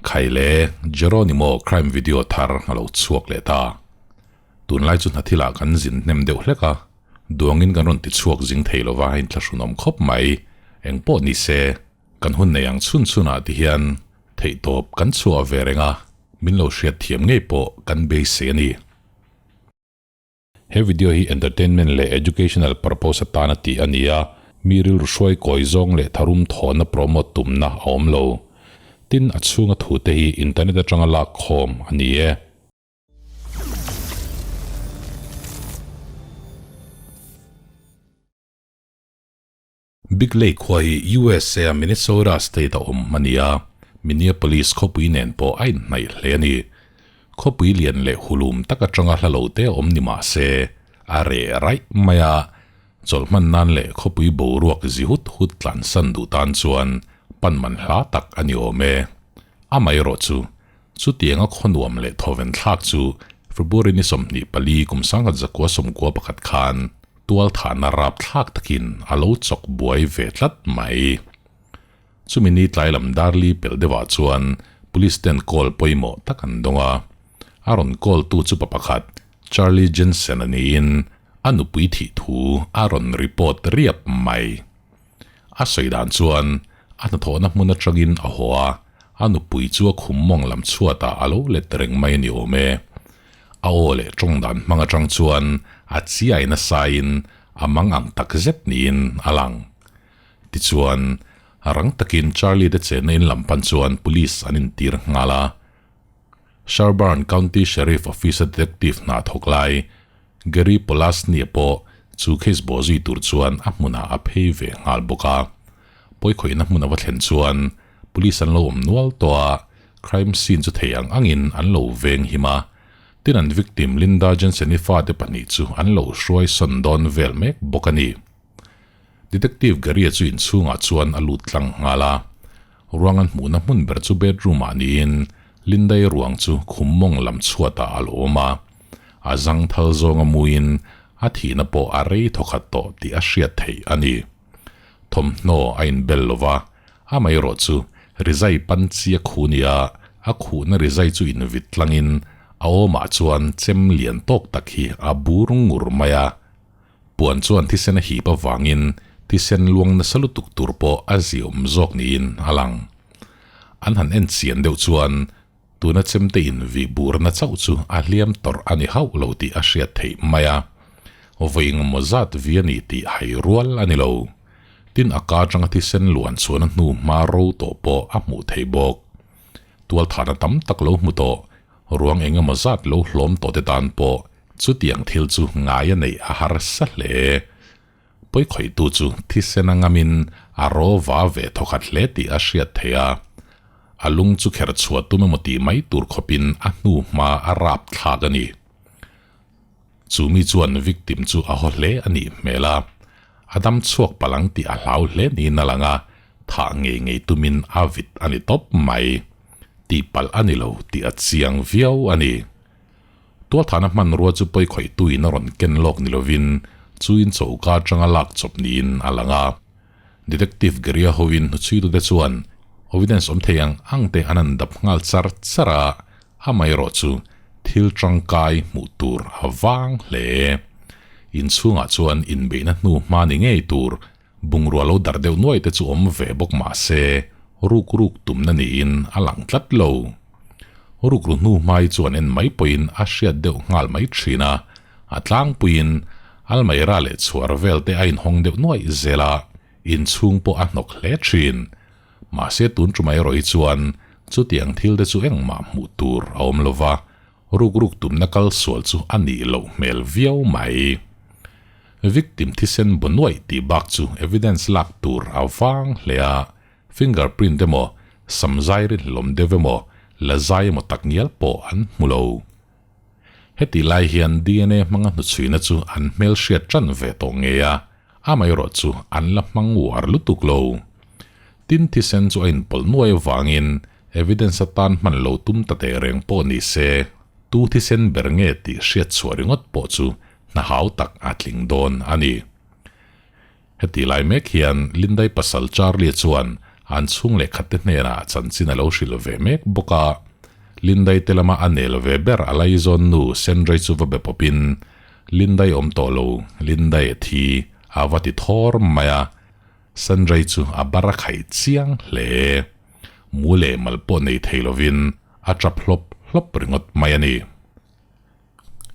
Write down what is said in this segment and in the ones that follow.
Khaile, Jeronimo crime video thar a lo chhuak leh ta. Tunlai chu hnathilah kan zin hnem deuh hlek a, duangin kan rawn ti chhuak zing thei lova a inthlahrunawm khawp mai. Engpawh ni se, kan hun nei ang chhun chhunah ti hian theihtawp kan chhuah ve reng a, min lo hriat thiam ngei pawh kan beisei a ni. He video hi entertainment leh educational purpose atana tih a ni a, mi rilru hruai kawi zawng leh tharum thawhna promote tumna a awm lo. Tin, a chhunga thute hi internet atanga lak khawm a ni e. Big Lake khua hi USA a Minnesota state a awm a ni a, Minneapolis khawpui nen pawh a inhnaih hle a ni. Khawpui lian leh hulum tak atanga hla lo te a awm ni mah se, a reh raih mai a, chawlh hman nan leh khawpui boruak zi hut hut tlansan duh tan chuan pan man hla tak a ni awm e. Amaherawh chu, chutianga khaw nuam leh thawven thlak chu February ni 24 kum 1991 khan Tual thahna rap thlak takin a lo chawk buai ve tlat mai. Chumi ni tlai lam Darli pelh deuhah chuan Police ten call pawimawh tak an dawng a. A rawn call tu chu pa pakhat Charlie Jensen a niin a nupui thih thu a rawn report riap mai. A sawi dan chuan a hnathawhna hmun atangin a haw a, a nupui chu a khum mawng lam chhuatah a lo let reng mai a ni awm e. A aw leh tawng dan hmang atang chuan a chiai nasain a mang ang tak zet niin a lang. Tichuan, rang takin Charlie te chenna in lam pan chuan police an intir nghal a. Sherburne County Sheriff Office-a detective hna thawk lai Gary Polasny-a pawh chu case bawh zui tur chuan a hmunah a phei ve nghal bawk a. Pawikhawihna hmun a va thlen chuan police an lo awm nual tawh a, crime scene chu thei ang angin an lo veng him a. Tin an victim Linda Jensen-i fate pahnih chu an lo hruai sawn dawn vel mek bawk a ni. Detective Gary-a chu inchhungah chuan a lut tlang nghal a. Ruang an hmuhna hmun ber chu bedroom-ah niin Linda-i ruang chu khum mawng lam chhuatah a lo awm a. A zang thal zawnga muin a thihna pawh a rei thawkhat tawh tih a hriat theih a ni. Thawmhnaw a inbel lo va, amaherawh chu rizai pan chi a khuh nia, a khuhna rizai chu invit tlangin a awmah chuan chem lian tawk tak hi a bur ngur mai a. Puan chuan thisen a hip avangin thisen luang nasa lutuk tur pawh a ziawm zawk niin a lang. An han en chian deuh chuan tuna chemte in vih burna chauh chu a hliam tawrh a ni hauh lo tih a hriat theih mai a. Vawi engemaw zat vi a ni tih hai rual a ni lo. Tin a ka atanga thisen luan chhuahna hnu hma ro tawh pawh a hmuh theih bawk. Tualthahna tam tak lo hmu tawh, ruang engemaw zat lo hlawm tawh te tan pawh Chutiang thil chu ngai a neih a harsa hle. Pawikhawihtu chu thisen a ngamin a raw va ve thawkhat hle tih a hriat theih a. A lung chu kher chhuah tum emaw tih mai tur khawpin a hnu hma a rap thlak a ni. Chu mi chuan victim chu a haw hle a nih hmel a. A dam chhuak palh ang tih a hlau hle niin a lang a, thah ngei ngei tumin a vit a ni tawp mai. Tihpalh a ni lo tih a chiang viau a ni. Tualthahna hmanrua chu pawikhawihtuin a rawn ken lawk ni lovin chuin choka atanga lak chawp niin a lang a. Detective Gary-a hoin hnuchhuitute chuan evidence awm thei ang ang te an han dap nghal char char a, amaherawh chu thil tangkai hmuh tur a vang hle. Inchhungah chuan inbeihna hnu hma ni ngei tur bungrua lo darh deuh nuai te chu awm ve bawk mah se ruk ruk tumna niin a lang tlat lo. Rukru hnu hmai chuan en mai pawhin a hriat deuh nghal mai thin a, a tlangpuiin almaira leh chhuar vel te a inhawng deuh nuaih zel a, inchhung pawh a hnawk hle thin. Mahse tun tumah erawh hi chuan chutiang thil te chu engmah hmuh tur a awm lo va, ruk ruk tumna kal sual chu a nih loh hmel viau mai. Victim thisen bu nuaih tih bak chu evidence lak tur a vang hle a, Fingerprint emaw, sam zai ri hlawm deuh emaw, la zai emaw tak ngial pawh an hmu lo. Hetih lai hian DNA hmanga hnuchhuina chu an hmelhriat tan ve tawh ngei a, amaherawh chu an la hmang uar lutuk lo. Tin thisen chu a inpawlh nuai avangin evidence atan hman lo tum ta teh reng pawh ni se, tu thisen ber nge tih hriat chhuah ringawt pawh chu hna hau tak a tling dawn a ni. Heti lai mek hian Lindai pasal Charlie chuan An chhung leh khatte hnenah chanchin a lo hrilh ve mek bawk a. Lindai te lama a nel ve ber a laizawn nu Sandra-i chu va be pawpin, Lindai awm tawh lo, Lindai a thi, a va ti thawr mai a. Sandra-i chu a bar a khaih chiang hle. Mu leh mal pawh nei thei lovin a tap hlawp hlawp ringawt mai a ni.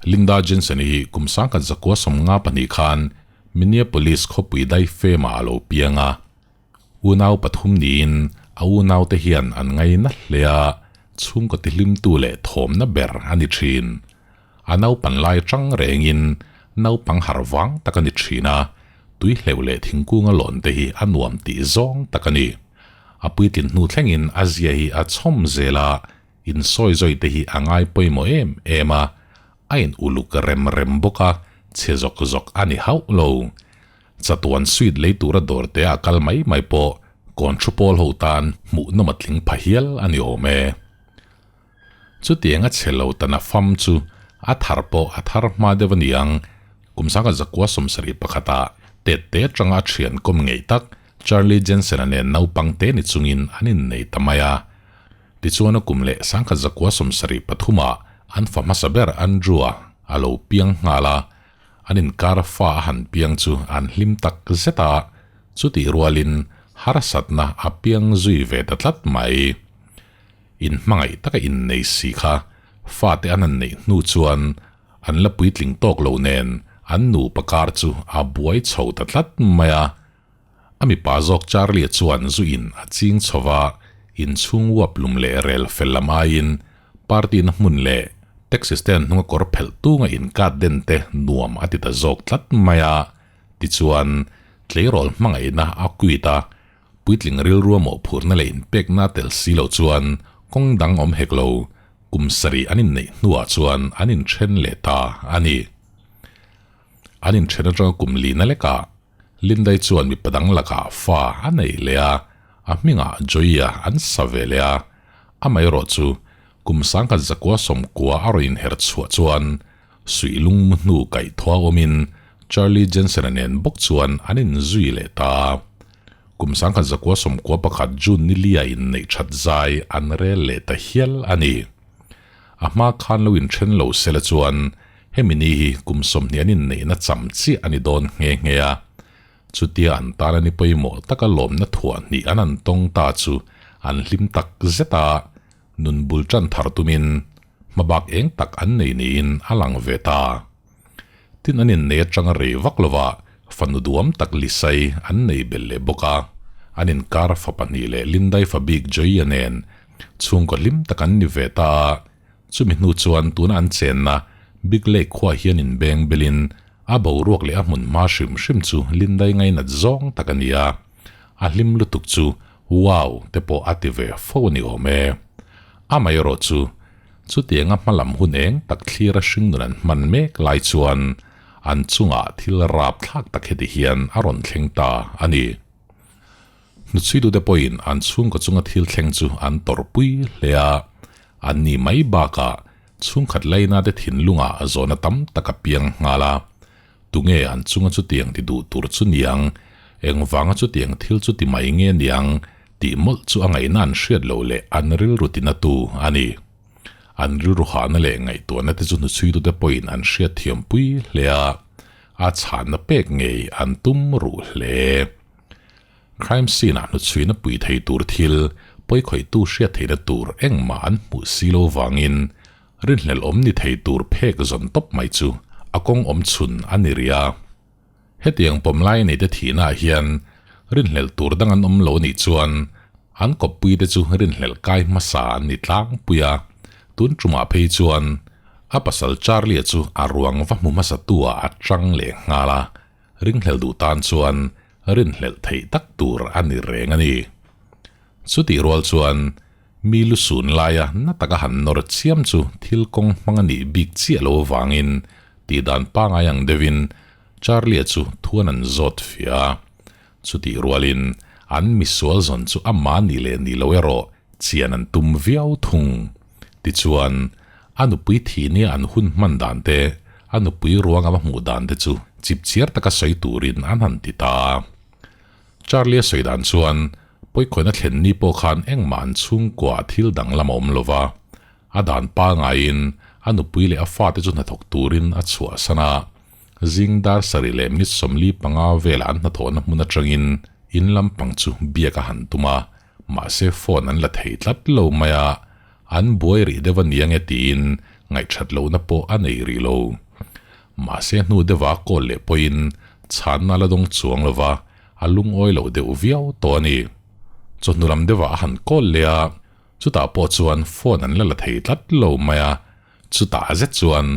Linda Jensen-i hi kum sangkhat zakua 52 khan Minneapolis khawpui daifemah a lo piang a. Unau pathum niin a unaute hian an ngaina hle a, chhungkaw tihlimtu leh thawmna ber a ni thin. A naupan lai chang rengin naupang harh vang tak a ni thin a, tui hleuh leh thingkunga lawn te hi a nuam tih zawng tak a ni. A puitlin hnu thlengin a zia hi a chhawm zel a, Insawi zawi te hi a ngai pawimawh em em a, a in uluk rem rem bawk a, chhe zawk zawk a ni hauh lo. Chatuan suit lei tura dawr te a kal mai mai pawh kawn thu pawl ho tan hmuhnawm a tling pha hial a ni awm e. Chutiang a chhe lo tana fam chu a thar pawh a thar hma deuh a ni ang, kum sangha zakua 71 ah tet te atanga a thian kawm ngei tak Charlie Jensen-a nen naupang te ni chungin an innei ta mai a. Tichuan a kum leh sangkhat zakua 73 ah an fa hmasa ber Andrew-a a lo piang nghal a, an inkar fa a han piang chu an hlim tak zet a, chutih rualin harsatna a piang zui ve ta tlat mai. Inhmangaih taka innei si kha fate an han neih hnu chuan an la puitling tawk lo nen an nupa kar chu a buai chho ta tlat mai a. A mipa zawk Charlie-a chuan zu in a ching chho va, inchhung uap lum leh rel fel lam aiin party na hmun leh taxi stand hnunga kawr phelh tunga inkat den te nuam a ti ta zawk tlat mai a. Tichuan, tleirawl hmangaihna a quit a, puitling rilrua mawhphurhna leh inpekna tel si lo chuan kawng dang awm hek lo, kum sarih an inneih hnuah chuan an inthen leh ta a ni. An inthen atanga kum lina lekah Lindai chuan mipa dang lakah fa a nei leh a, a hmingah Joy-a an sa ve leh a. Amaherawh chu, kum 1990 a rawn inher chhuah chuan suih lung mu hnu kaih thua awmin Charlie Jensen-a nen bawk chuan an inzui leh ta a. Kum 1991 June ni lia inneih that zai an rel leh ta hial a ni. A hma khan lo inthen lo sela chuan Hemi ni hi kum 20 an inneihna cham chiah a ni dawn nghe nghe a. Chutia an tan a ni pawimawh taka lawmna thuah hnih an an tawng ta chu an hlim tak zet a, nun bul tan thar tumin hmabak eng tak an nei niin a lang ve ta. Tin an innei atanga rei vak lova fanu duam tak Lisai an nei belh leh bawk a. An inkar fa pahnih leh Lindai fa bik Joy-a nen chhungkaw hlim tak an ni ve ta a. Chumi hnu chuan tuna an chenna Big Lake khuaah hian inbeng belin a boruak leh a hmun hma hrim hrim chu Lindai ngainat zawng tak a ni a, a hlim lutuk chu wow te pawh a ti ve fo a ni awm e. Amaherawh chu, chutianga hmalam hun eng tak thlira hringnun an hman mek lai chuan an chungah thil rapthlak tak heti hian a rawn thleng ta a ni. Hnuchhuitute pawhin an chhungkaw chunga thil thleng chu an tawrhpui hle a, an ni mai bakah chhungkhat lainate thinlungah zawhna tam tak a piang nghal a. Tunge an chunga chutiang ti duh tur chu niang, engvanga chutiang thil chu ti mai nge niang tih mawlh chu a ngaihna an hriat loh leh an rilru tinatu a ni. An rilru hahna leh ngaihtuahna te chu hnuchhuitute pawhin an hriatthiampui hle a, a chhanna pek ngei an tum ruh hle. Crime scene ah hnuchhuina pui thei tur thil pawikhawihtu hriat theihna tur engmah an hmuh si lo vangin rinhlelh awm ni thei tur phek zawn tawp mai chu a kawng awm chhun a ni rih a. Hetiang pawm lai neite thihna ah hian rinhlelh tur dang an awm lo anih chuan an kawppui te chu rinhlelh kai hmasa an ni tlangpui a, tun tumah phei chuan a pasal Charlie-a chu a ruang va hmu hmasa tu ah a chang leh nghal a. Ringhlel duh tan chuan rinhlelh theih tak tur a ni reng a ni. Chutih rual chuan mi lu sun laia na taka han nawr chiam chu thil kawng hmang a nih bik chiah lo avangin tihdan pangai ang deuhin Charlie-a chu thuan an zawt fia a. Chutih rualin an misual zawn chu ama nih leh nih lo erawh chian an tum viau thung. Tichuan, a nupui thih nia an hun hman dan te, a nupui ruang a va hmuh dan te chu chipchiar taka sawi turin an han ti ta a. Charlie-a sawi dan chuan Pawikhawina thlen ni pawh khan engmah an chhungkua thil danglam a awm lo va, a dan pangaiin a nupui leh a fate chu hnathawk turin a chhuahsan a. Zing dar sarih leh minute 45 velah an hnathawhna hmun atangin in lampang chu biak a han tum a, mahse phone an la thei tlat lo mai a, an buai rih deuh a ni ange tiin ngaihthat lohna pawh a nei rih lo. Mahse hnu deuha call leh pawhin chhanna la dawng chuang lo va, a lungawi loh deuh viau tawh a ni. Chawhnu lam deuhah a han call leh a, chutah pawh chuan phone an la la thei tlat lo mai a, chutah zet chuan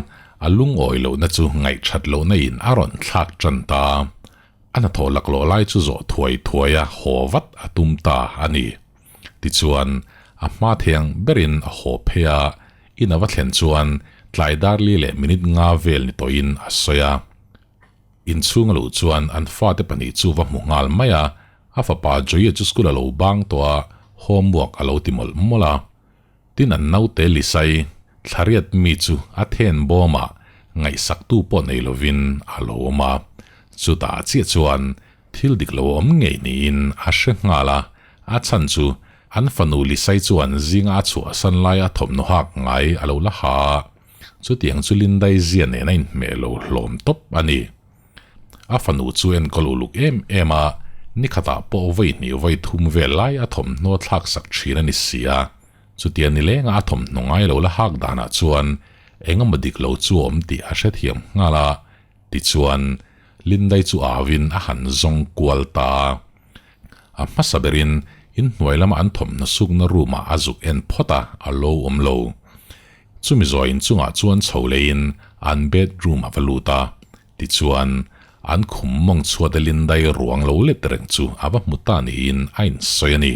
a lungawi lohna chu ngaihthat lohna in a rawn thlak tan ta. A hnathawh laklawh lai chu zawh thuai thuai a haw vat a tum ta a ni. Tichuan, a hma thiang berin a haw phei a, in a va thlen chuan tlai dar li leh minute nga vel ni tawhin a sawi a. Inchhung a luh chuan an fate pahnih chu va hmu nghal mai a, a fapa Joey-a chu school a lo bang tawh a, homework a lo ti mawlh mawlh a. Tin an naute Lisai, thlariat mi chu a then bawmah ngaihsaktu pawh nei lovin a lo awm a. Chutah chiah chuan thil dik lo awm ngei niin a hre nghal a, a chhan chu an fanu Lisai chuan zinga a chhuahsan laia thawmhnaw hak ngai a lo la ha a. Chutiang chu Lindai zia nen a inhmeh lo hlawm tawp a ni. A fanu chu enkawl uluk em em a, nikhatah pawh vawi hnih vawi thum vel lai a thawmhnaw thlak sak thin a ni si a. Chutia nilenga a thawmhnaw ngai lo la hak danah chuan eng emaw dik lo chu a awm tih a hrethiam nghal a, tichuan Lindai chu awin a han zawng kual ta a. A hmasa berin inhnuai lama an thawmhnaw sukna room ah a zuk en phawt a, a lo awm lo. Chumi zawi inchungah chuan chho leiin an bedroom a va lut a, tichuan an khum mawng chhuat a Lindai ruang lo let reng chu a va hmu ta niin a insawi a ni.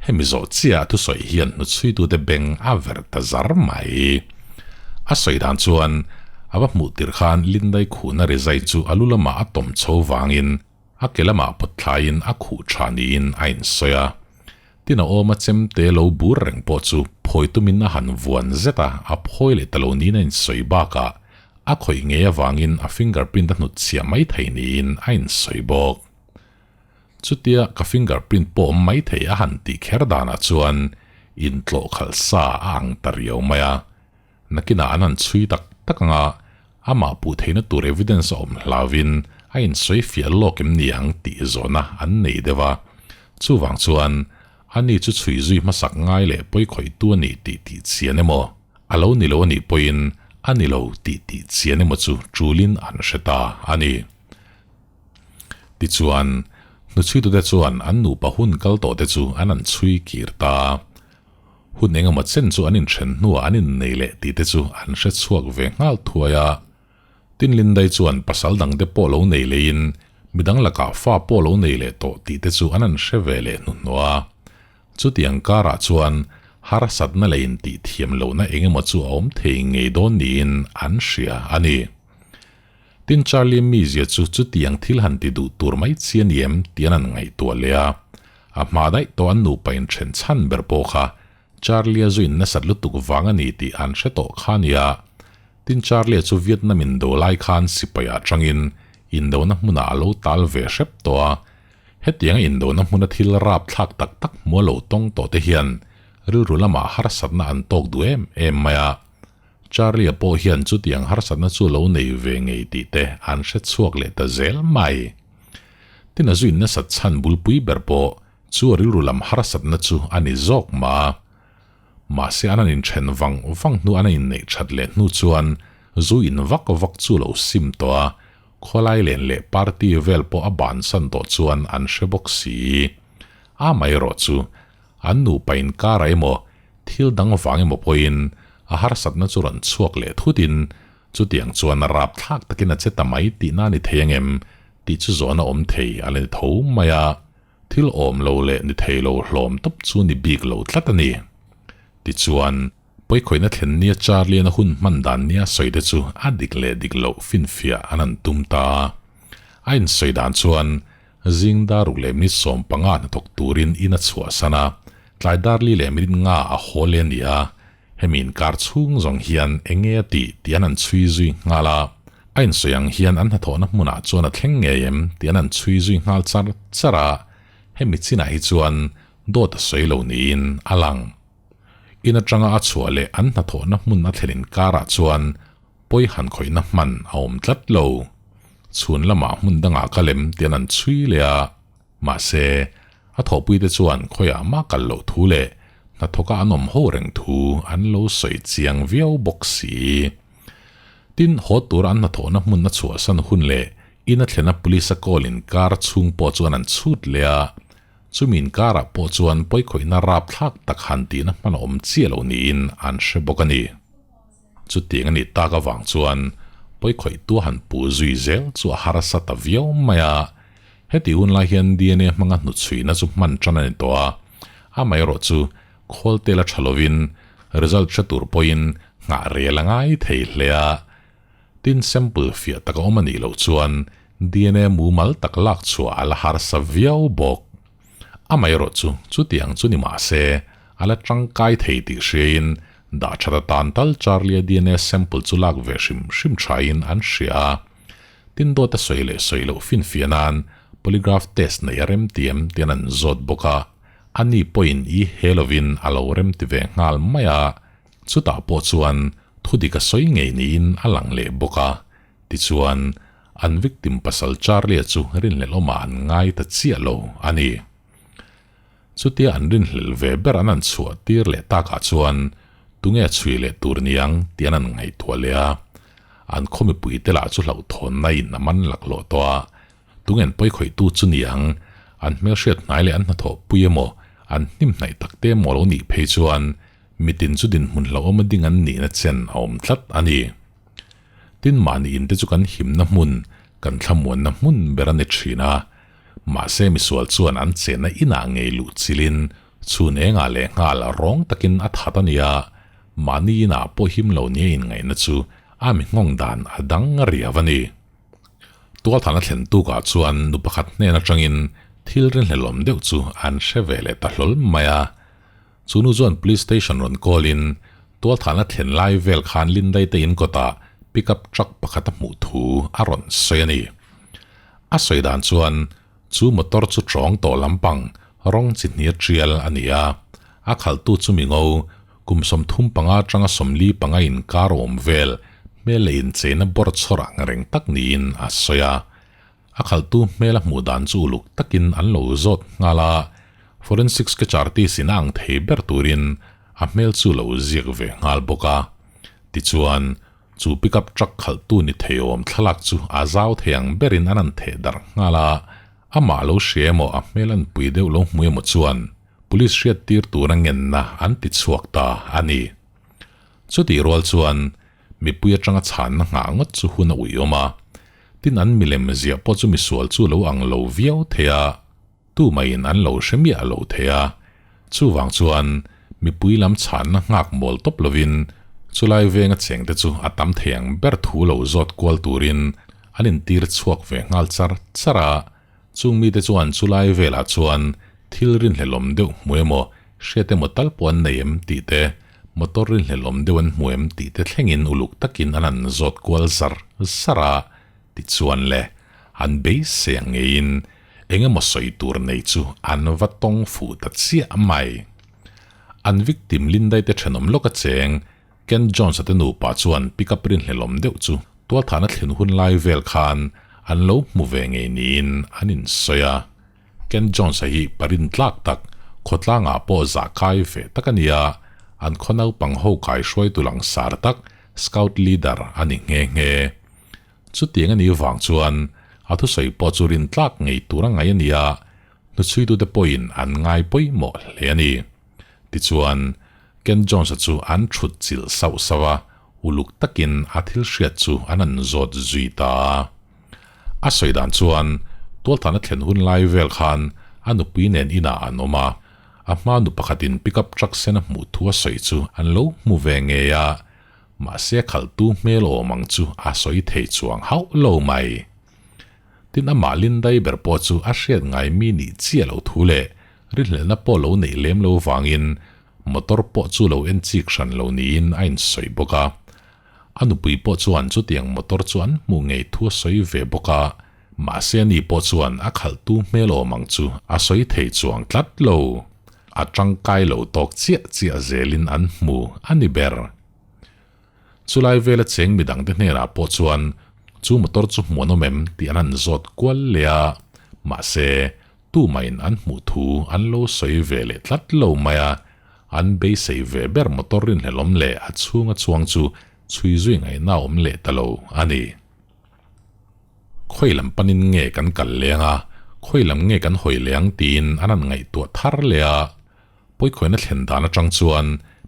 Hemi zawh chiah thusawi hian hnuchhuitute beng a verh ta zar mai. A sawi dan chuan a va hmuh tirh khan Lindai khuhna rizai chu a lu lamah a tawm chho vangin A ke lamah pawt thlaiin a khuh tha niin a insawi a. Tin a awma chemte lo bur reng pawh chu phawi tumin a han vuan zet a, a phawi leh ta lo niin a insawi bakah a khawih ngei avangin a fingerprint a hnut chhiah mai thei niin a insawi bawk. Chutia ka fingerprint pawh awm mai thei a han tih kher danah chuan intlawh khalh sa a ang ta riau mai a. Nakinah an han chhui tak tak ang a, amah puh theihna tur evidence a awm hlauvin a insawi fiah lawk em ni ang tih zawhna an nei deuh a. Chuvang chuan ani chu chhui zui hmasak ngai leh pawikhawihtu a ni tih tih chian emaw, a lo ni lo a nih pawhin a ni lo tih tih chian emaw chu tulin an hre ta a ni. Tichuan, hnuchhuitute chuan an nupa hun kal tawhte chu an han chhui kir ta. Hun engemaw chen chu an inthen hnuah an innei leh tih te chu an hre chhuak ve nghal thuai a. Tin Lindai chuan pasal dangte pawh lo nei leiin midang lakah fa pawh lo nei leh tawh tih te chu an an hre ve leh hnuhnawh a. Chutiang karah chuan harsatna leh intih thiam lohna engemaw chu a awm thei ngei dawn niin an hria a ni. Tin Charlie mizia chu chutiang thil han ti duh tur mai chi a ni em tih an han ngaihtuah leh a. A hma daih tawh an nupa inthen chhan ber pawh kha Charlie-a zu in nasat lutuk vang a ni tih an hre tawh kha a nia. Tin Charlie-a chu Vietnam indo lai khan sipai-ah tangin indona hmunah a lo tal ve hrep tawh a. Hetianga indona hmuna thil rapthlak tak tak hmu a lo tawng tawh te hian rilru lamah harsatna an tawk duh em em mai a. Charlie-a pawh hian chutiang harsatna chu lo nei ve ngei tih te an hre chhuak leh ta zel mai. Tin a zuin nasat chhan bulpui ber pawh chu a rilru lam harsatna chu a ni zawk mah a. Mahse an han inthen vang vang hnu an inneih that leh hnu chuan zu in vak vak chu lo sim tawh a, khawlai len leh party vel pawh a bansan tawh chuan an hre bawk si. Amaherawh chu An nupa inkara emaw, thil dang vang emaw pawhin a harsatna chu rawn chhuak leh thutin chutiang chuan a rapthlak takin a che ta mai tihna a ni thei ang em tih chu zawhna awm thei a la ni tho mai a, thil awm lo leh ni thei lo hlawm tawp chu ni bik lo tlat a ni. Tichuan, pawikhawihna thlen nia Charlie-an a hun hman dan nia sawi te chu a dik leh dik loh finfiah an han tum ta a. A insawi dan chuan Zing dar ruk leh minute 15 hnathawk turin in a chhuahsan a, tlai dar li leh minute nga a haw leh a ni a, hemi inkar chhung zawng hian eng nge a tih tih an han chhui zui nghal a, a insawi ang hian an hnathawhna hmunah chuan a thleng ngei em tih an han chhui zui nghal char char a. Hemi chinah hi chuan dawt a sawi lo niin a lang. In atanga a chhuah leh an hnathawhna hmun a thlen inkarah chuan pawi han khawihna hman a awm tlat lo. Chhun lamah hmun dangah ka lem tian an chhui leh a, mahse, a thawhpuite chuan khawiah mah kal loh thu leh hnathawka an awm ho reng thu an lo sawi chiang viau bawk si. Tin, haw tura an hnathawhna hmun a chhuahsan hun leh in a thlena police a call inkar chhung pawh chuan an chhut leh a, chumi inkarah pawh chuan pawikhawihna rapthlak tak han tihna hman a awm chiah lo niin an hre bawk a ni. Chutiang a nih tak avang chuan pawikhawihtu a han puh zui zel chu a harsa ta viau mai a, heti hun lai hian dna hmanga hnuchhuihna chu hman tan a ni tawh a, amaherawh chu khawl tel a tha lovin result hre tur pawhin nghah rel a ngai thei hle a. Tin sample fiah tak a awm a nih loh chuan dna mumal tak lak chhuah a la harsa viau bawk. Amaherawh chu chutiang chu ni mah se a la tangkai thei tih hriain dah that atan tal Charlie-a dna sample chu lak ve hrim hrim thain an hria a. Tin dawt a sawi leh sawi loh finfiah nan polygraph test neih a remtiam tian an zawt bawk a. Ani pawhin i he lovin a lo remti ve nghal mai a. Chutah pawh chuan thu dik a sawi ngei niin a lang leh bawk a, tichuan an victim pasal Charlie-a chu rinhlelh awmah an ngai ta chiah lo a ni. Chutia an rinhlelh ve ber an an chhuah tir leh takah chuan tunge chhui leh tur niang tih an an ngaihtuah leh a, an khaw mipuite lah chu hlauhthawnna in a man laklawh tawh a, Tungen pawikhawihtu chu ni ang, an hmelhriat hnai leh an hnathawh pui emaw, an hnim hnaih tak te emaw lo nih phei chuan mitin chu dinhmun hlauhawm a ding an nihna chen a awm tlat a ni. Tin, mahni inte chu kan himna hmun, kan thlamuanna hmun ber a ni thin a. Mahse misual chuan an chenna inah ngei luh chilin chhun engah leh nghal rawng takin a that a nia, mahni inah pawh him lo nia inngaihna chu a mi nghawng dan a dang riau a ni. Tualthana thlen tukah chuan nu pakhat hnen atangin thil rinhlelawm deuh chu an hre ve leh ta hlawl mai a. Chu nu chuan police station rawn call in tualthana thlen lai vel khan Lindai te in kawtah pickup truck pakhat a hmuh thu a rawn sawi a ni. A sawi dan chuan chu motor chu tawng tawh lampang rawng chi hnia tial a ni a, a khalhtu chu mi ngo Kum 35 atanga 45 inkar awm vel hmel leh incheina bawr chhawr ang reng tak niin a sawi a. A khalhtu hmel a hmuh dan chu uluk takin an lo zawt nghal a, forensic sketch artist in a ang thei ber turin a hmel chu lo ziak ve nghal bawk a. Tichuan, chu pickup truck khalhtu ni thei awm thlalak chu a zau thei ang berin an an theh darh nghal a, amah lo hria emaw a hmel an pui deuh lo hmu emaw chuan Police hriattir tura ngenna an ti chhuak ta a ni. Chutih rual chuan mipui atanga chhanna nghah ngawt chu hun a uiawm a, tin an milem ziah pawh chu misual chu lo ang lo viau thei a, tumaiin an lo hre miah lo thei a. Chuvang chuan mipui lam chhanna nghak mawl tawp lovin chulai venga chengte chu a tam thei ang ber thu lo zawt kual turin an intir chhuak ve nghal char char a. Chung mite chuan chulai velah chuan thil rinhlelawm deuh hmu emaw, hriat emaw tal pawh an nei em tih te, motor rinhlelawm deuh an hmu em tih te thlengin uluk takin an han zawt kual zar zar a, tichuan le, an beisei ang ngeiin eng emaw sawi tur nei chu an va tawng fuh ta chiah mai. An victim Lindai te thenawm lawk a cheng Ken Jones-a te nupa chuan pickup rinhlelawm deuh chu tualthahna thlen hun lai vel khan an lo hmu ve ngei niin an insawi a. Ken Jones-a hi pa rintlak tak, khawtlangah pawh zah kai ve tak a ni a, an khaw naupang ho kai hruaitu langsar tak, scout leader a ni nghe nghe. Chutiang a nih vang chuan a thusawi pawh chu rintlak ngei tur a ngaih a ni a, hnuchhuitute pawhin an ngai pawimawh hle a ni. Tichuan, Ken Jones-a chu an thut chilh sauh sauh a, uluk takin a thil hriat chu an an zawt zui ta a. A sawi dan chuan, tualthahna thlen hun lai vel khan a nupui nen inah an awm a, a hma nu pakhatin pickup truck sen a hmuh thu a sawi chu an lo hmu ve ngei a, mahse a khalhtu hmel awm ang chu a sawi thei chuang hauh lo mai. Tin, amah Lindai ber pawh chu a hriat ngai mi nih chiah loh thu leh Rinhlelhna pawh lo neih lem lo vangin motor pawh chu lo en chik hran lo niin a insawi bawk a. A nupui pawh chuan chutiang motor chu an hmuh ngei thu a sawi ve bawk a. Mahse ani pawh chuan a khalhtu hmel awm ang chu a sawi thei chuang tlat lo. A tangkai lo tawk chiah chiah zelin an hmu a ni ber. Chulai vela cheng midangte hnenah pawh chuan chu motor chu hmuanawm em tih an han zawt kual leh a, mahse tumahin an hmuh thu an lo sawi ve leh tlat lo mai a, an beisei ve ber motor rinhlelawm leh a chhunga chuang chu chhui zui ngaihna a awm leh ta lo a ni. Khawi lam panin nge kan kal leng a, khawi lam nge kan hawi leng tiin an han ngaihtuah thar leh a. Pawikhawiina thlen dan atang chuan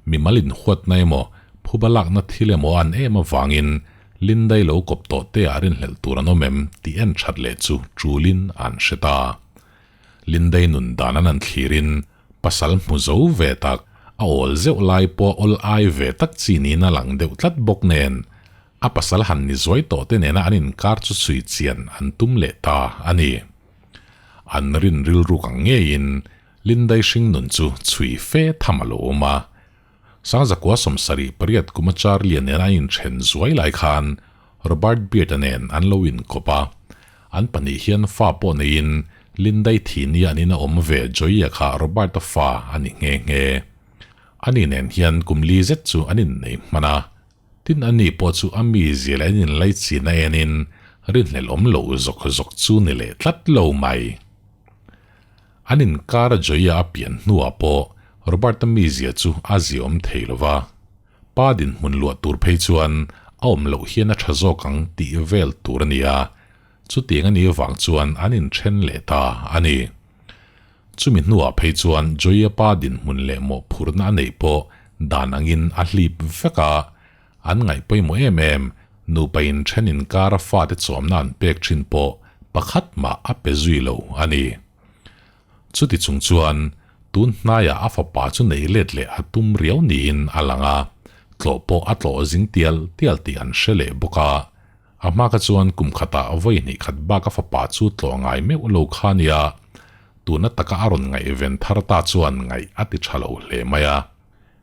mimal inhuatna emaw, phuba lakna thil emaw an em avangin Lindai lo kawp tawh te ah rinhlelh tur an awm em tih en that leh chu tulin an hre ta. Lindai nun dan an han thlirin pasal hmu zo ve tak, a awl zeuh lai pawh awl ai ve tak chi niin a lang deuh tlat bawk nen a pasal han ni zuai tawh te nena an inkar chu chhui chian an tum leh ta a ni. An rin rilruk ang ngeiin Lindai hringnun chu chhui fe tham a lo awm a. Sangzakua 78 kuma Charlie-a nena an inthen zuai lai khan Robert Beard-a nen an lo inkawp a. An pahnih hian fa pawh neiin Lindai thi nia an in a awm ve Joey-a kha Robert-a fa a ni nghe nghe. Ani nen hian kum li zet chu an innei hman a. Tin ani pawh chu a mizia leh an inlaichin a enin rinhlelh awm loh zawk zawk chu ni leh tlat lo mai. An inkar a Joya a pian hnuah pawh Robert-a mizia chu a ziaawm thei lo va, pa dinhmun luah tur phei chuan a awm loh hian a tha zawk ang tih vel tur a ni a, chutiang a nih avang chuan an inthen leh ta a ni. Chumi hnuah phei chuan Joya pa dinhmun leh mawhphurhna a neih pawh dan angin a hlip vek a, an ngaih pawimawh em em, nupa inthen inkara fate chawmna an pek thin pawh pakhat mah a pe zui lo a ni. Chuti chung chuan tun hnaiah a fapa chu nei let leh a tum riau niin a lang a, tlawh pawh a tlawh zing tial tial tih an hre leh bawk a. A hma kha chuan kum khatah vawi hnih khat bak a fapa chu tlawh ngai meuh lo kha nia, tuna taka a rawn ngaihven thar ta chuan ngaih a ti tha lo hle mai a.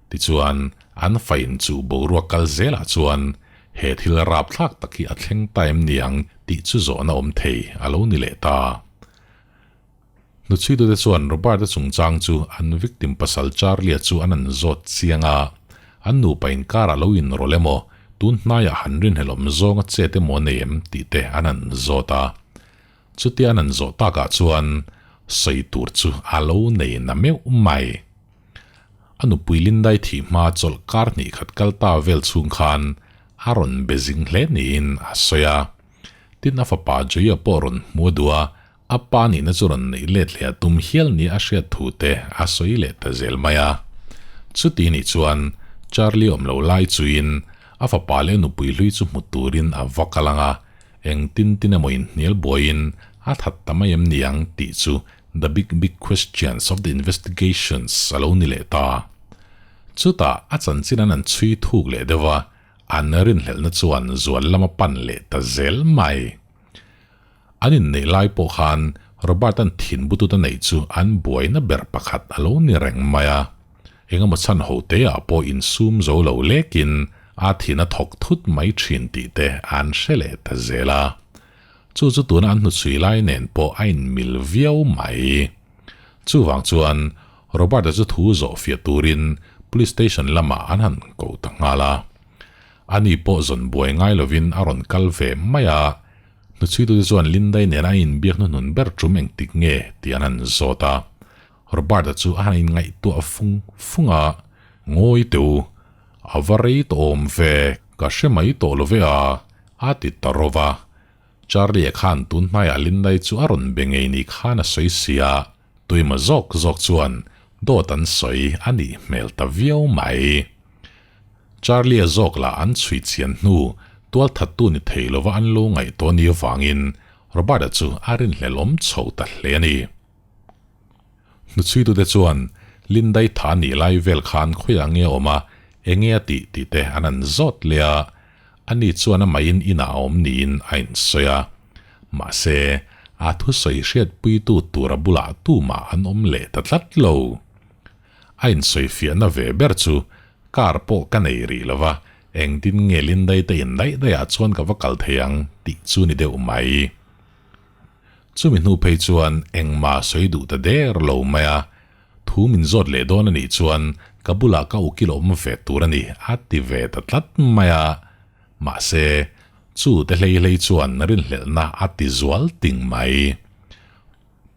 Tichuan, an fain chu boruak kal zelah chuan he thil rapthlak tak hi a thleng ta em niang tih chu zawhna awm thei a lo ni leh ta. Hnuchhuitute chuan Robert-a chungchang chu an victim pasal Charlie-a chu an an zawt chiang a, an nupa inkarah lo inrawlh emaw, tun hnaiah han rinhlelawm zawnga chet emaw a nei em tih te an an zawt a. Chutia an an zawh takah chuan sawi tur chu a lo nei na meuh mai. A nupui Lindai thih hma chawlh kar hnih khat kal ta vel chhung khan a rawn be zing hle niin a sawi a. Tin a fapa Joya pawh rawn hmu a duh a, A pa nihna chu rawn neih let leh a tum hial nia a hriat thu te a sawi leh ta zel mai a. Chuti nih chuan Charlie awm lo lai chuin a fapa leh a nupui hlui chu hmu turin a va kal ang a, eng tin tin emaw inhnial buaiin a that ta mai em niang tih chu the big big questions of the investigations a lo ni leh ta. Chutah a chanchin an han chhui thuk leh deuh a, an rinhlelhna chuan zual lam a pan leh ta zel mai. An inneih lai pawh khan Robert-a'n thin butut a neih chu an buaina ber pakhat a lo ni reng mai a. Engemaw chhan ho teah pawh insum zo lo lekin a thin a thawk thut mai thin tih te an hre leh ta zel a. Chu chu tuna an hnuchhui lai nen pawh a inmil viau mai. Chuvang chuan Robert-a chu thu zawh fiah turin Police Station lamah an han ko ta nghal a. Ani pawh zawn buai ngai lovin a rawn kal ve mai a. Hnuchhuitute chuan Lindai nena a inbiak hnuhnun ber tum engtik nge tih an han zawt a. Robert-a chu a han inngaihtuah fung fung a, Ngawi teh u, a va rei tawh awm ve, ka hre mai tawh lo ve a, a ti ta rawh va. Charlie-a khan tun hnaiah Lindai chu a rawn be ngei ni khan a sawi si a, tuima zawk zawk chuan dawt an sawi a nih hmel ta viau mai. Charlie-a zawk lah an chhui chian hnu tualthattu ni thei lova an lo ngaih tawh ni avangin Robert-a chu a rinhlelawm chho ta hle a ni. Hnuchhuitute chuan Lindai tha nih lai vel khan khawiah nge a awm a, enge a tih tih te an han zawt leh a, ani chuan amahin inah a awm niin a insawi a. Mahse, a thusawi hriatpuitu tura bulah tumah an awm leh ta tlat lo. A insawifiahna ve ber chu car pawh ka nei rih lo va, engtin nge Lindai te in daih daihah chuan ka va kal thei ang tih chu ni deuh mai. Chumi hnu phei chuan engmah sawi duh ta der lo mai a, thu min zawt leh dawn a nih chuan ka bulah ka ukil awm ve tur a ni a ti ve ta tlat mai a. Mahse, chu te hlei hlei chuan rinhlelhna a ti zual ting mai.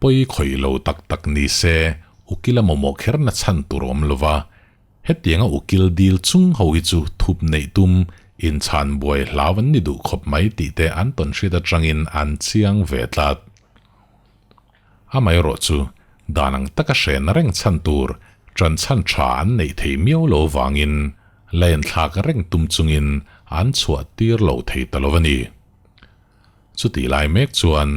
Pawi khawih lo tak tak ni se ukil a mamawh kherna chhan tur awm lo va, Hetianga ukil dil chung ho hi chu thup neih tum inchhan buai hlau an ni duh khawp mai tih te an tawn hriat atangin an chiang ve tlat. Amaherawh chu dan ang taka hren reng chhan tur ṭan chhan ṭha an neih thei miau lo vangin la enthlak reng tum chungin an chhuah tir lo thei ta lo a ni. Chutih lai mek chuan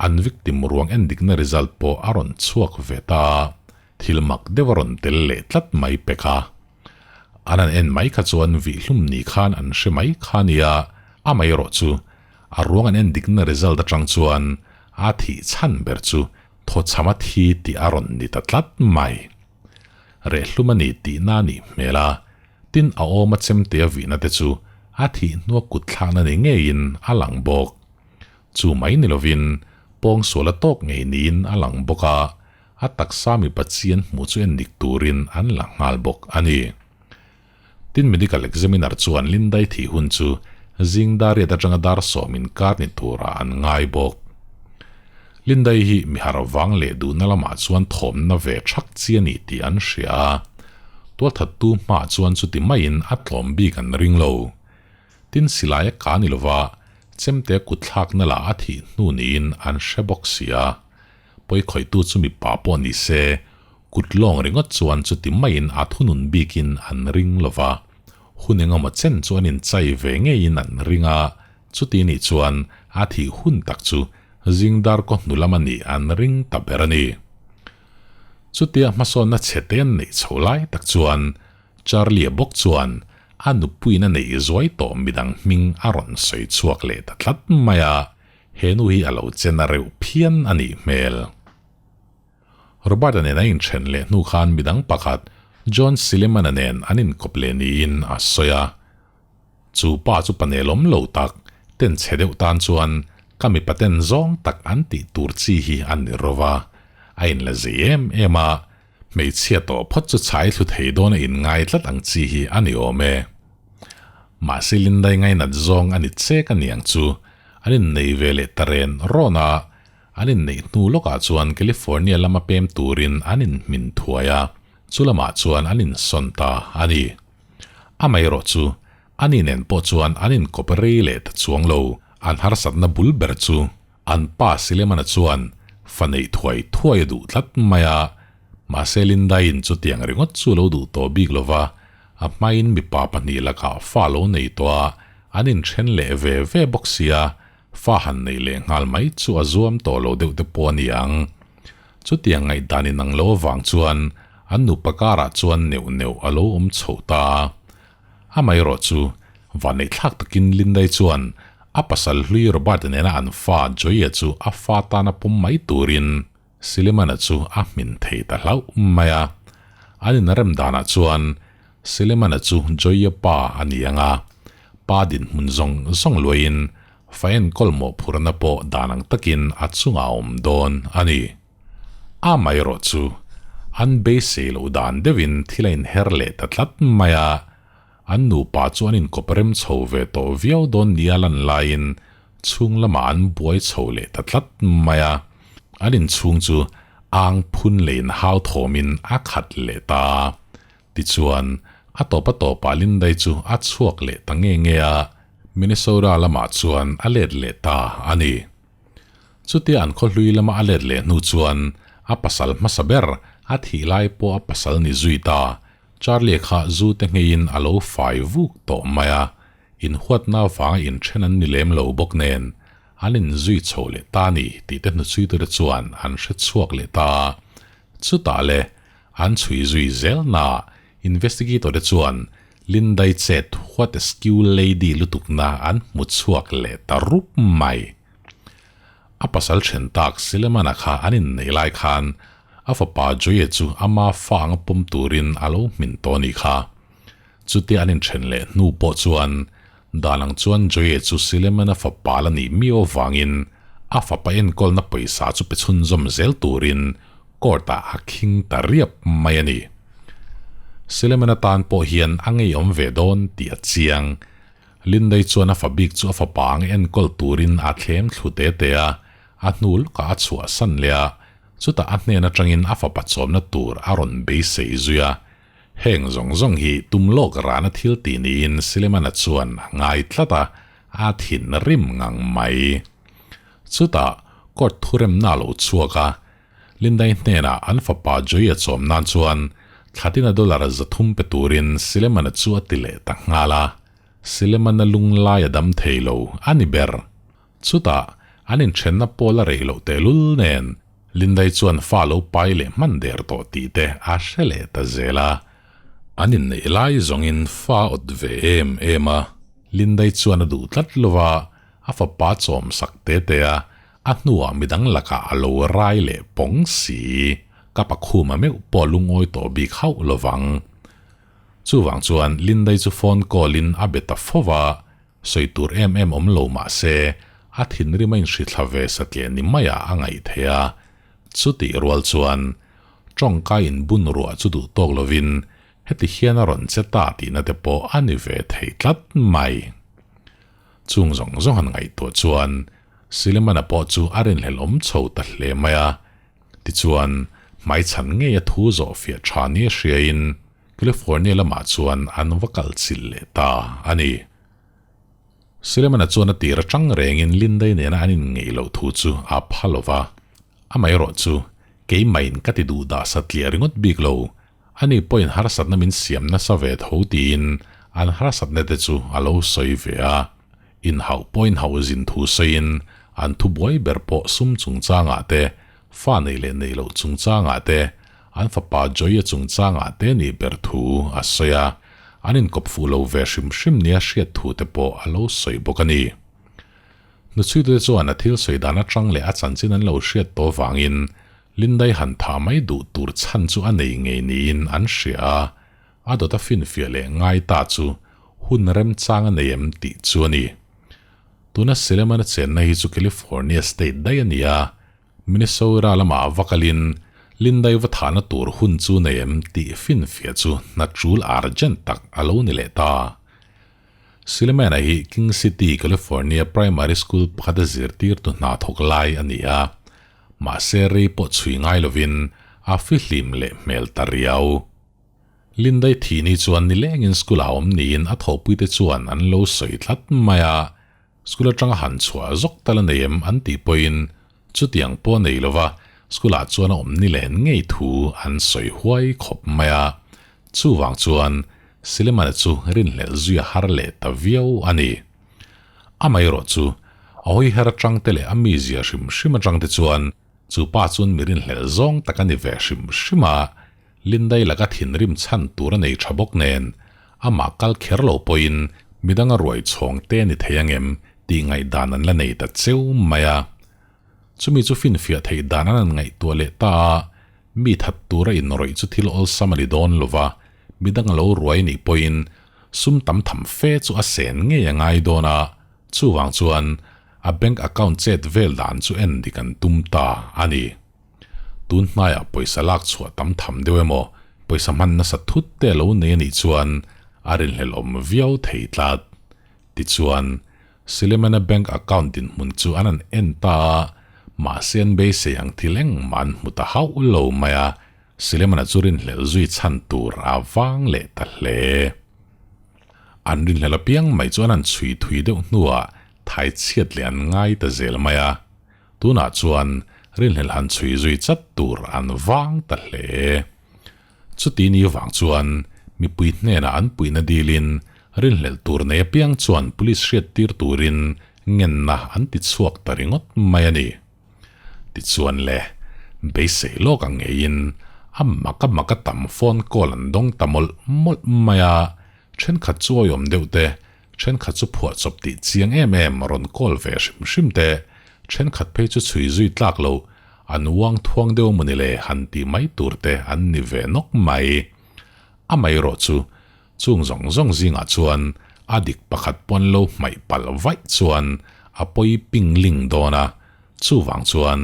an victim ruang endikna result pawh a rawn chhuak ve ta a, thil mak deuh a rawn tel leh tlat mai pek a. An han en mai kha chuan vihhlum ni khan an hre mai kha nia, amaherawh chu a ruang an endikna result atang chuan a thih chhan ber chu thawchham a thi tih a rawn ni ta tlat mai. Rehhlum a ni tihna a nih hmel a, tin a awma chemte a vihna te chu a thih hnua kut thlakna ni ngeiin a lang bawk. Chu mai ni lovin pawngsual a tawk ngei niin a lang bawk a, a taksa mipa chi an hmuh chu endik turin an la nghal bawk a ni. Tin medical examiner chuan Lindai thih hun chu zing dar riat atanga dar sawm inkar ni turah an ngai bawk. Lindai hi mi har vang leh duhna lamah chuan thawmna ve thak chi a ni tih an hria a, tualthattu hmaah chuan chuti maiin a tlawm bik an ring lo. Tin silai a ka ni lova, chemte a kutthlakna lah a thih hnu niin an hre bawk si a. Pawikhawihtu chu mipa pawh ni se, kut lawng ringawt chuan chuti maiin a thunun bikin an ring lo va. Hun engemaw chen chu an inchai ve ngeiin an ring a, chuti nih chuan a thih hun tak chu zing dar kaw hnu lam a nih an ring ta ber a ni. Chutia hmasawnna chhe te an neih chho lai tak chuan Charlie-a bawk chuan a nupuiin a neih zuai tawh midang hming a rawn sawi chhuak leh ta tlat mai a. He nu hi a lo chen a reuh phian a nih hmel. Robert-a nen a inthen leh hnu khan midang pakhat John Silliman-a nen an inkawp leh niin a sawi a. Chu pa chu panel awm lo tak, ten chhe deuh tan chuan ka mipa ten zawng tak an tih tur chi hi a ni ro va. A inla zei em em a, hmeichhia tawh phawt chu chhai thlu thei dawn a inngai tlat ang chi hi a ni awm e. Mahse Lindai ngainat zawng a ni chek a niang chu, an innei ve leh ta ren rawn a, an inneih hnu lawkah chuan California lama pem turin an inhmin thuai a, chu lamah chuan an insawn ta a ni. Amaherawh chu, ani nen pawh chuan an inkawp rei leh ta chuang lo, an harsatna bul ber chu An pa Silemana chuan fa neih thuai thuai a duh tlat mai a, mahse Lindaiin chutiang ringawt chu lo duh tawh bik lo va, a hmain mipa pahnih lakah fa lo nei tawh a, an inthen leh ve ve bawk sia, fa han neih leh nghal mai chu a zuam tawh lo deuh te pawh a ni ang. Chutiang ngaihdan inang lo avang chuan an nupa karah chuan neuh neuh a lo awm chhoh ta a. Amaherawh chu vanneihthlak takin Lindai chuan a pasal hlui Robert-a nena an fa Joey-a chu a fa tana pawm mai turin Silemana chu a hmin thei ta hlauh mai a. An inrem danah chuan Silemana chu Joey-a pa a ni ang a, pa dinhmun zawng zawng luaiin fa enkawl mawhphurhna pawh dan ang takin a chungah a awm dawn a ni. Amaherawh chu an beisei loh dan deuhin thil a inher leh ta tlat mai a, an nupa chu an inkawp rem chho ve tawh viau dawn nia lan laiin chhung lamah an buai chho leh ta tlat mai a, an inchhung chu ang phun leh inhau thawmin a khat leh ta. Tichuan, a tawp a tawpah Lindai chu a chhuak leh ta nge nge a, Minnesota lamah chuan a let leh ta a ni. Chutia an khaw hlui lama a let leh hnu chuan a pasal hmasa ber a thih lai pawh a pasal ni zui ta. Charlie kha zu te ngheiin a lo fai vuk tawh mai a, inhuatna avanga inthen an ni lem lo bawk nen an inzui chho leh ta ni tih te hnuchhuitute chuan an hre chhuak leh ta. Chutah le an chhui zui zel naah investigator te chuan Lindai chet what a skew lady lutukna an hmu chhuak leh ta rup mai. A pasal then tak Silemana kha an inneih lai khan a fapa Joye chu ama fa anga pawm turin a lo hmin tawh a nih kha. Chutia an inthen leh hnu pawh chuan dan ang chuan Joye chu Silemana fapa la nih miau avangin A fapa enkawlna pawisa chu pe chhunzawm zel turin court-ah a khing ta riap mai a ni. Silemana tan pawh hian a ngeiawm ve dawn tih a chiang. Lindai chuan a fa bik chu a fapa ang enkawl turin a thlem thlu te te a, a hnu lawkah a chhuahsan leh a, chutah a hnen atangin a fapa chawmna tur a rawn beisei zui a. Heng zawng zawng hi tum lawk rana thil tih niin Silemana chuan a ngai tlat a, a thinrim ngang mai. Chutah court thuremna a lo chhuak a, Lindai hnenah an fapa Joey-a chawm nan chuan thlatina dollar 300 pe turin Silemana chu a ti leh ta nghal a. Silemana lunglai a dam thei lo a ni ber. Chutah an inthenna pawl a rei loh tehlul nen Lindai chuan fa lo pai leh hman der tawh tih te a hre leh ta zel a. An inneih lai zawngin fa awt ve em em a. Lindai chuan a duh tlat lo va, a fapa chawm sak te te a, a hnuah midang lakah a lo rai leh pawng si. Ka pakhuma meuh pawh lungawi tawh bik hauh lo vang. Chuvang chuan Lindai chu phone call in a be ta fo va, sawi tur em em awm lo mah se, a thinrim a inhrithla ve satliah ni maiah a ngaih theih a. Chutih rual chuan tawngka inbun ruah chu duh tawk lovin heti hian a rawn che ta tihna te pawh a ni ve thei tlat mai. Chung zawng zawng han ngaihtuah chuan Silemana pawh chu a rinhlelh awm chho ta hle mai a. Tichuan, hmaichhan ngei a thu zawh fiah tha nia hriain California lamah chuan an va kal chilh leh ta a ni. Silemana chuan a tir atang rengin Lindai nena an inngeih loh thu chu a pha lo va. Amaherawh chu, keimahin ka ti duh dah satliah ringawt bik lo, ani pawhin harsatna min siam nasa ve tho tiin an harsatna te chu a lo sawi ve a. Inhauh pawh inhauh zin thu sawiin an thubuai ber pawh sum chungchangah te, fa neih leh neih loh chungchangah te, An fapa Joy-a chungchangah te nih ber thu a sawi a, an inkawp fuh lo ve hrim hrim nia hriat thu te pawh a lo sawi bawk a ni. Hnuchhuitute chuan a thil sawi dan atang leh a chanchin an lo hriat tawh vangin Lindai han tha mai duh tur chhan chu a nei ngei niin an hria a, a dawt a finfiah leh ngai ta chu hun remchang a nei em tih chu a ni. Tuna Silemana chenna hi chu California state daih a ni a, Minnesota lamah va kalin Lindai va thahna tur hun chu nei em tih finfiah chu hna tul urgent tak a lo ni leh ta. Silemena hi King City, California primary school pakhata zirtirtu hna thawk lai a ni a, mahse rei pawh chhui ngai lovin a fihlim leh hmel ta riau. Lindai thih ni chuan nilengin school-ah awm niin a thawhpuite chuan an lo sawi tlat mai a. School atanga han chhuah zawk tal a nei em an tih pawhin chutiang pawh a nei lova, school ah chuan a awm ni len ngei thu an sawi huai khawp mai a. Chuvang chuan Silemana chu rinhlelh zui a har leh ta viau a ni. Amaherawh chu a hawi her atang te leh a mizia hrim hrim atang te chuan chu pa chuan mi rinhlelh zawng tak a ni ve hrim hrim a, Lindai laka thinrim chhan tur a nei tha bawk nen, amah kal kher lo pawhin midang a ruai chhawng te ni thei angem tih ngaihdan an la nei ta cheu mai a. Chumi chu finfiah theih dan an han ngaihtuah leh ta a, mi that tura inrawih chu thil awlsam a ni dawn lo va, midang a lo ruai nih pawhin sum tam tham fe chu a sen ngei a ngai dawn a, chuvang chuan a bank account chet vel dan chu en dik an tum ta a ni. Tun hnaiah pawisa lak chhuah tam tham deuh emaw, pawisa hman nasa thut te a lo nei a nih chuan a rinhlelh awm viau thei tlat. Tichuan, Silemena bank account dinhmun chu an han en ta a, mahse an beisei ang thil engmah an hmu ta hauh lo mai a, Silemena chu rinhlelh zui chhan tur a vang leh ta hle. An rinhlelh apiang mai chu an han chhui thui deuh hnuah thai chhiat leh an ngai ta zel mai a. Tunah chuan rinhlelh han chhui zui chat tur an vang ta hle. Chuti ni vang chuan mipui hnenah an puihna dilin rinhlelh tur nei apiang chuan police hriattir turin ngenna an ti chhuak ta ringawt mai a ni. Tichuan le, beisei lawk ang ngeiin a mak a mak a tam phone call an dawng ta mawlh mawlh mai a, thenkhat chu awihawm deuh te Thenkhat chu phuahchawp tih chiang em em rawn kawl ve hrim hrim te, thenkhat phei chu chhui zui tlak lo, an uang thuang deuh mawni le han tih mai tur te an ni ve nawk mai. Amaherawh chu, chung zawng zawng zingah chuan a dik pakhat pawn lo hmaih palh vaih chuan a pawi ping ling dawn a. Chuvang chuan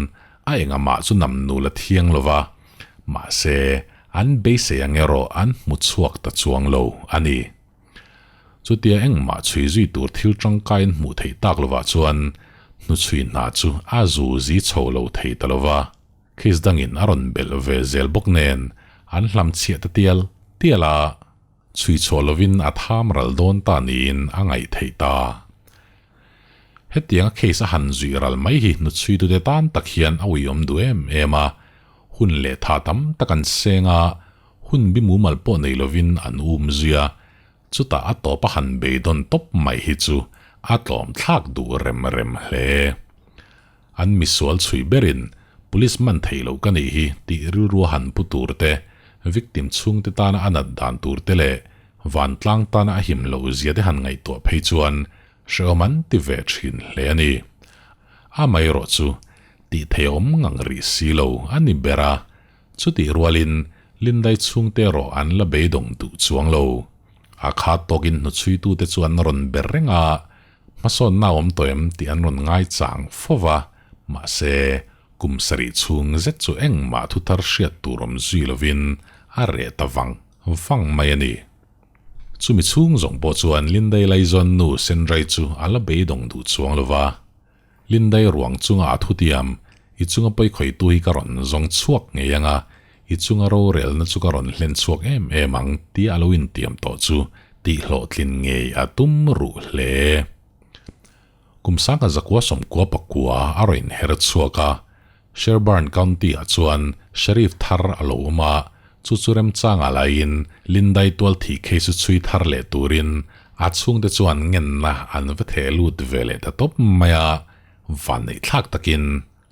a engamah chu nam nul a thiang lo va, mahse an beisei ang erawh an hmu chhuak ta chuang lo a ni. Chutia engmah chhui zui tur thil tangkai an hmuh theih tak lovah chuan hnuchhui hna chu a zu zi chho lo thei ta lo va, case dangin a rawn belh ve zel bawk nen an hlam chhiah ta tial tial a. Chhui chhuah lovin a tham ral dawn ta niin a ngaih theih ta. Hetianga case a han zui ral mai hi hnuchhuitute tan tak hian a uiawm duh em em a, hun leh tha tam tak an seng a, hun bi mumal pawh nei lovin an um zui a, chutah a tawp a han beidawn tawp mai hi chu a tlawm thlak duh rem rem hle. An misual chhui berin Police man theih loh ka nih hi tih rilru a han pu tur te, victim chhungte tana a nat dan tur te leh vantlang tana a him loh zia te han ngaihtuah phei chuan hrehawm an ti ve thin hle a ni. Amaherawh chu tih theihawm ngang rih si lo a ni ber a, chutih rualin Lindai chhungte erawh an la beidawng duh chuang lo. A khat tawkin hnuchhuitute chu an rawn ber reng a, Hmasawnna awm tawh em tih an rawn ngaichang fo va, mahse, kum sarih chhung zet chu engmah thu thar hriat tur awm zui lovin a reh ta vang vang mai a ni. Chumi chhung zawng pawh chuan Lindai Laizawn nu Senrai chu a la beidawng duh chuang lo va. Lindai ruang chunga a thutiam, I chunga pawikhawihtu hi ka rawn zawng chhuak ngei ang a, i chunga rorelna chu ka rawn hlen chhuak em em ang tia a lo intiam tawh chu tihhlawhtlin ngei a tum ruh hle. Kum sangha zakua sawmkua pakua a rawn inher chhuak a, Sherburne County-ah chuan Sheriff thar a lo awm a, chu chu remchanga laiin Lindai tual thih case chu chhui thar leh turin a chhungte chuan ngenna an va theh lut ve leh ta tawp mai a, vanneih thlak takin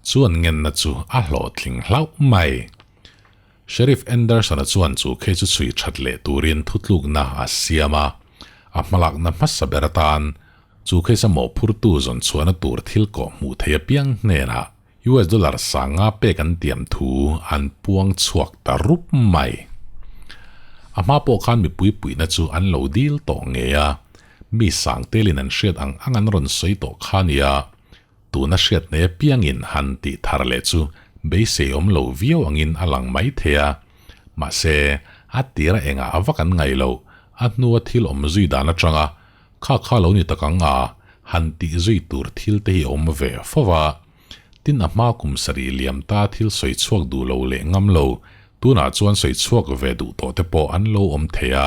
Chuan ngenna chu a hlawhtling hlauh mai. Sheriff Anderson-a chuan chu khe chu chhui that leh turin thutlukna a siam a. A hmalakna hmasa ber atan chu case a mawhphurtu zawn chhuahna tur thil kawh hmuh theih apiang hnenah US dollar sanga pek an tiam thu an puang chhuak ta rup mai. A hma pawh khan mipui puihna chu an lo dil tawh ngei a, mi sang telin an hriat ang ang an rawn sawi tawh kha nia. Tuna hriat nei apiangin han tih thar leh chu beisei awm lo viau angin a lang mai thei a. Mahse, a tira engah a vak an ngaih loh, a hnua thil awm zui dan atanga kha kha lo ni tak ang a, han tih zui tur thil te hi a awm ve fo va. Tin a hma kum sarih liam ta thil sawi chhuak duh lo leh ngam lo, tunah chuan sawi chhuak ve duh tawh te pawh an lo awm thei a.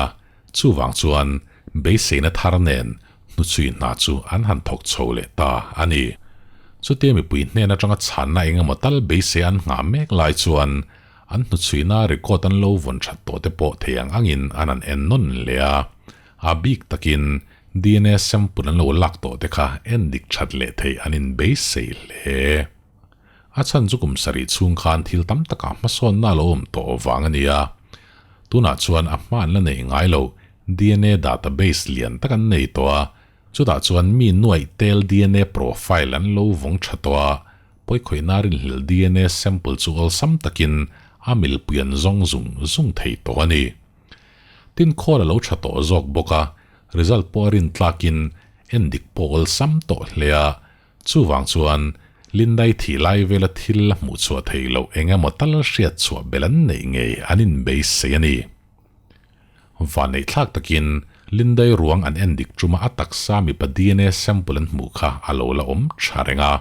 Chuvang chuan beiseina thar nen hnuchhui hna chu an han thawk chho leh ta a ni. Chutia mipui hnen atanga chhanna eng emaw tal beisei an nghah mek lai chuan an hnuchhuina record an lo vawn that tawh te pawh thei ang angin an han en nawn leh a. A bik takin dna sample an lo lak tawh te kha en dik that leh theih an inbeisei hle. A chhan chu kum sarih chhung khan thil tam takah hmasawnna a lo awm tawh vang a ni a. Tunah chuan a hma an la neih ngai lo, dna database lian tak an nei tawh a, chutah chuan mi nuaih tel dna profile an lo vawng tha tawh a, pawikhawihna rinhlelh dna sample chu awlsam takin a milpui an zawng zung zung thei tawh a ni. Tin khawl a lo tha tawh zawk bawk a, result pawh a rintlakin endik pawh awlsam tawh hle a, Chuvang chuan Lindai thih lai vela thil la hmuh chhuah theih loh eng emaw tal hriat chhuah belh an neih ngei an inbeisei a ni. Vanneih thlak takin Lindai ruang an en dik ṭuma a taksa mipa dna sample an hmuh kha a lo la awm ṭha reng a,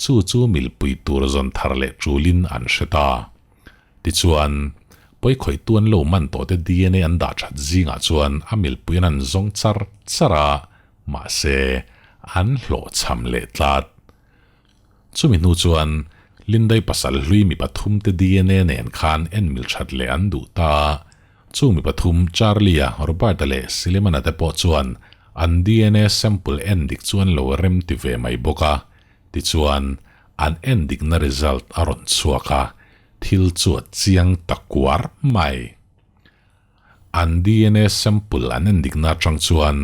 chu chu milpui tur zawn thar leh ṭulin an hre ta. Tichuan, pawikhawihtu an lo man tawhte dna an dah ṭhat zingah chuan a milpui an an zawng char char a, Mahse, an hlawhchham leh tlat. Chumi hnu chuan Lindai pasal hlui mi pathumte dna nen khan en mil that leh an duh ta a. Chung mi pathum Charlie-a, Robert-a leh Silemana te pawh chuan an dna sample en dik chu an lo rem ti ve mai bawk a. Tichuan, an en dikna result a rawn chhuak a, thil chu a chiang ta kuar mai. An dna sample an endikna atang chuan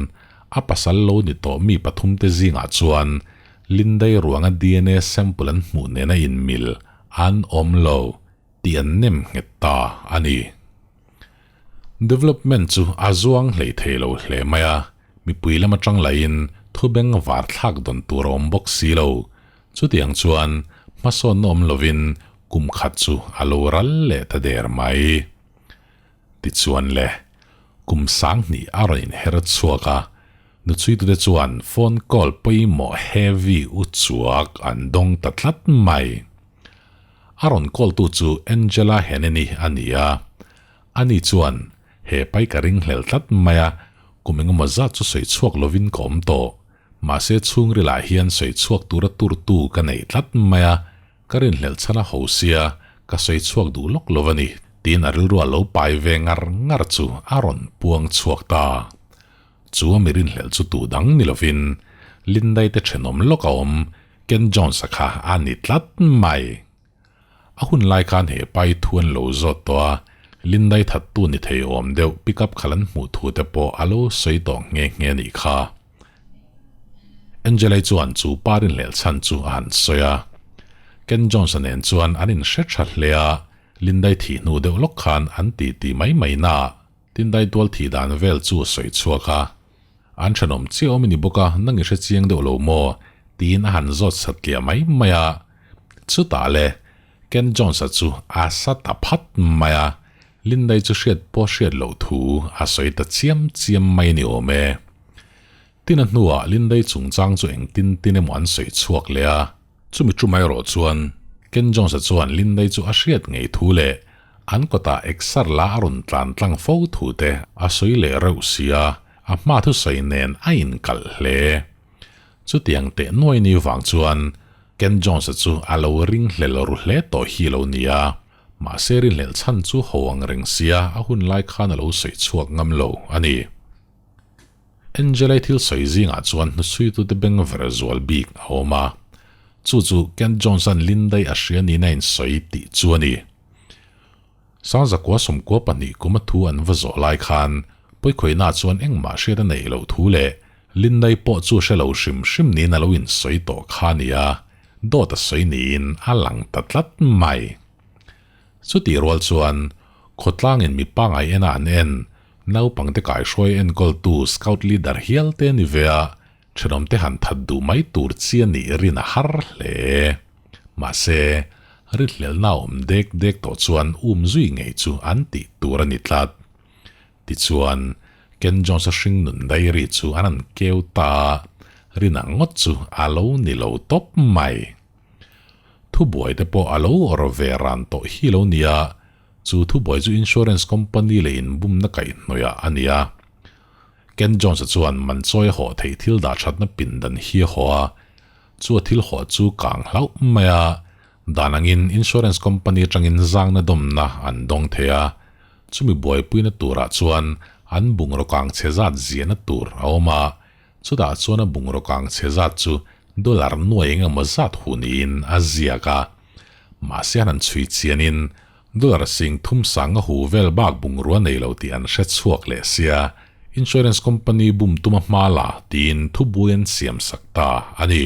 a pasal lo ni tawh mi pathumte zingah chuan Lindai ruanga dna sample an hmuh nena inmil an awm lo tih an nem nghet ta a ni. Development chu a zuang hlei thei lo hle mai a, mipui lam atang lahin thubeng var thlak dawn tur a awm bawk si lo. Chutiang chuan hmasawnna awm lovin kum khat chu a lo ral leh ta der mai. Tichuan le, kum sanghnih a rawn inher chhuak a, nuchuitute chuan phone call pawimawh heavy uchuak an dawng ta tlat mai. A rawn call tu chu Angela Heneni a ni a, ani chuan he pai ka ringhlel tlat mai a, kum engemaw zat chu sawi chhuak lovin ka awm tawh, mahse chhungrilah hian sawi chhuak tura turtu ka nei tlat mai a, Ka rinhlelh chhan a ho sia, ka sawi chhuak duh lawk lo a ni, tiin a rilru a lo pai ve ngar ngar chu a rawn puang chhuak ta. Chu a mi rinhlelh chu tu dang ni lovin Lindai te thenawm lawk a awm Ken Jones-a kha a ni tlat mai. A hun lai khan he pai thu an lo zawt tawh a, Lindai thattu ni thei awm deuh pickup khalh an hmuh thu te pawh a lo sawi tawh nghe nghe a nih kha. Angela-i chuan chu pa rinhlelh chhan chu a han sawi a. Ken Jones-a nen chuan an inhre tha hle a, Lindai thih hnu deuh lawk khan an ti ti mai mai na a, Tindai tual thih dan vel chu a sawi chhuak a. An thenawm chiah awm i ni bawk a, nang i hre chiang deuh lo maw? tiin a han zawt satliah mai mai a. Chutah le, Ken Jones-a chu a sa ta phat mai a, Lindai chu hriat pawh hriat loh thu a sawi ta chiam chiam mai a ni awm e. Tin a hnuah Lindai chungchang chu engtin tin emaw an sawi chhuak leh a, chumi tum erawh chuan Ken Jones-a chuan Lindai chu a hriat ngei thu leh an kawtah exer la a rawn tlan tlang fo thu te a sawi leh reuh si a, a hma thusawi nen a inkalh hle. Chutiang teh nuai ni vang chuan Ken Jones-a chu a lo ringhlel ru hle tawh hi lo nia. Mahse rinhlelh chhan chu ho ang reng sia a hun lai khan a lo sawi chhuak ngam lo a ni. Angela-i thil sawi zingah chuan hnuchhuitute beng ver zual bik a awm a, chu chu Kent Jones-a'n Lindai a hria niin a insawi tih chu a ni. Sangzakua 12 kum a thu an va zawh lai khan pawikhawihnaah chuan engmah hriat a neih loh thu leh Lindai pawh chu hre lo hrim hrim niin a lo insawi tawh kha a ni a, dawt a sawi niin a lang ta tlat mai. Chutih rual chuan khawtlangin mi pangai ena an en, naupangte kaihruai enkawltu scout leader hial te a ni ve a, thenawmte han that duh mai tur chi a nih rin a har hle. Mahse, rithlelna awm dek dek tawh chuan um zui ngei chu an tih tur a ni tlat. Tichuan, Ken Jones-a hringnun diary chu an han keu ta a, rin ang ngawt chu a lo ni lo tawp mai. Thubuai te pawh a lo awr ve ran tawh hi lo nia, chu thubuai chu insurance company leh inbumna kaihhnawihah a ni a. Ken Jones-a chuan man chawi a hawh theih thil dah thatna pindan hi a haw a, chu a thil hawh chu kang hlauh mai a, dan angin insurance company atangin zangna dawmna an dawng thei a, Chumi buaipuina turah chuan an bungraw kang chhe zat ziahna tur a awm a, chutah chuan a bungraw kang chhe zat chu dollar nuai eng emaw zat hu niin a ziak a. Mahse an han chhui chianin dollar sing thum sang a hu vel bak bungrua nei lo tih an hre chhuak leh sia, insurance company bum tuma hma la tiin thubui an siam sak ta a ni.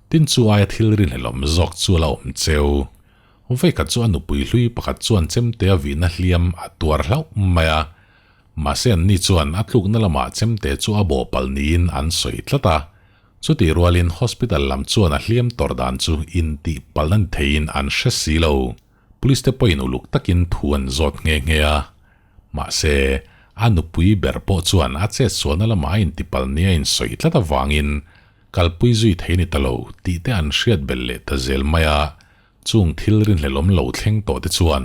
Tin chu aia thil rinhlelawm zawk chu a la awm cheu. Vawikhat chu a nupui hlui pakhat chuan chemte a vihna hliam a tuar hlauh mai a, mahse anni chuan a tlukna lamah chemte chu a bawhpalh niin an sawi tlat a. Chutih rualin hospital lam chuan a hliam tawrh dan chu intihpalh nan theiin an hre si lo. Police te pawhin uluk takin thu an zawt nghe nghe a. Mahse, a nupui ber pawh chuan a chetsualna lamah a intipalh nia insawi tlat avangin kalpui zui thei ni ta lo tih te an hriat belh leh ta zel mai a. Chung thil rinhlelawm lo thleng tawh te chuan